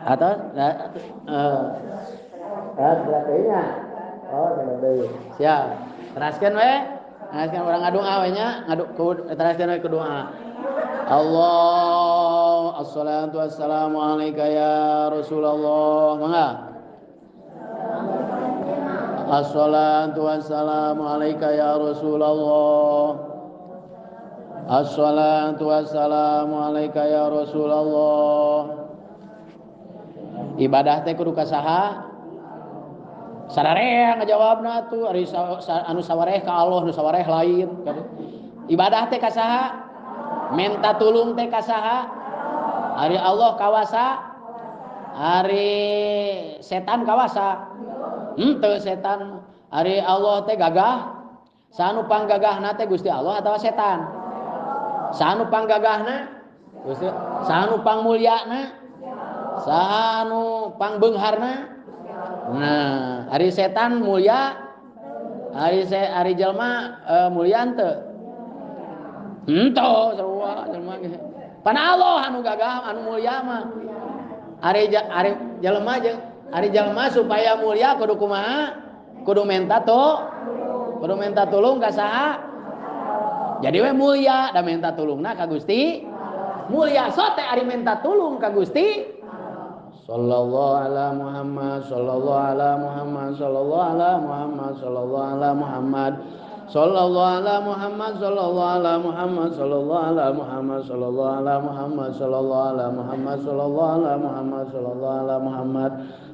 Atau berarti-nya. Oh, deui. Siap. Teraskeun we. Teraskeun urang ngadoa we nya, teraskeun we ku doa. Allah, assalatu wassalamu alayka ya Rasulullah. Mangga. Assalatu wassalamu alayka ya Rasulullah. Assalatu wassalamu alayka ya Rasulullah. Ibadah teh kudu ka saha? Sararea ngajawabna atuh ari anu sawareh ka Allah, nu sawareh lain. Ibadah teh ka saha? Menta tulung teh ka saha? Ari Allah kawasa? Ari setan kawasa? Henteu setan. Ari Allah teh gagah? Saha nu panggagahna teh Gusti Allah atawa setan? Saha nu panggagahna? Gusti. Saha nu pangmulyana? Saha nu pangbeungharna? Nah, ari setan mulia, ari jelma mulia henteu? Henteu sarua jelma ge. Pan Allah anu gagah anu mulia mah. Ari jelema jeung ari jelema supaya mulia kudu kumaha? Kudu menta tuh. Kudu menta tulung ka saha? Jadi we mulia da menta tulungna ka Gusti. Mulia sote ari menta tulung ka Gusti. Sallallahu ala Muhammad, sallallahu ala Muhammad, sallallahu ala Muhammad, sallallahu ala Muhammad, sallallahu ala Muhammad, sallallahu ala Muhammad, sallallahu ala Muhammad, sallallahu ala Muhammad, sallallahu ala Muhammad, sallallahu ala Muhammad, sallallahu ala Muhammad,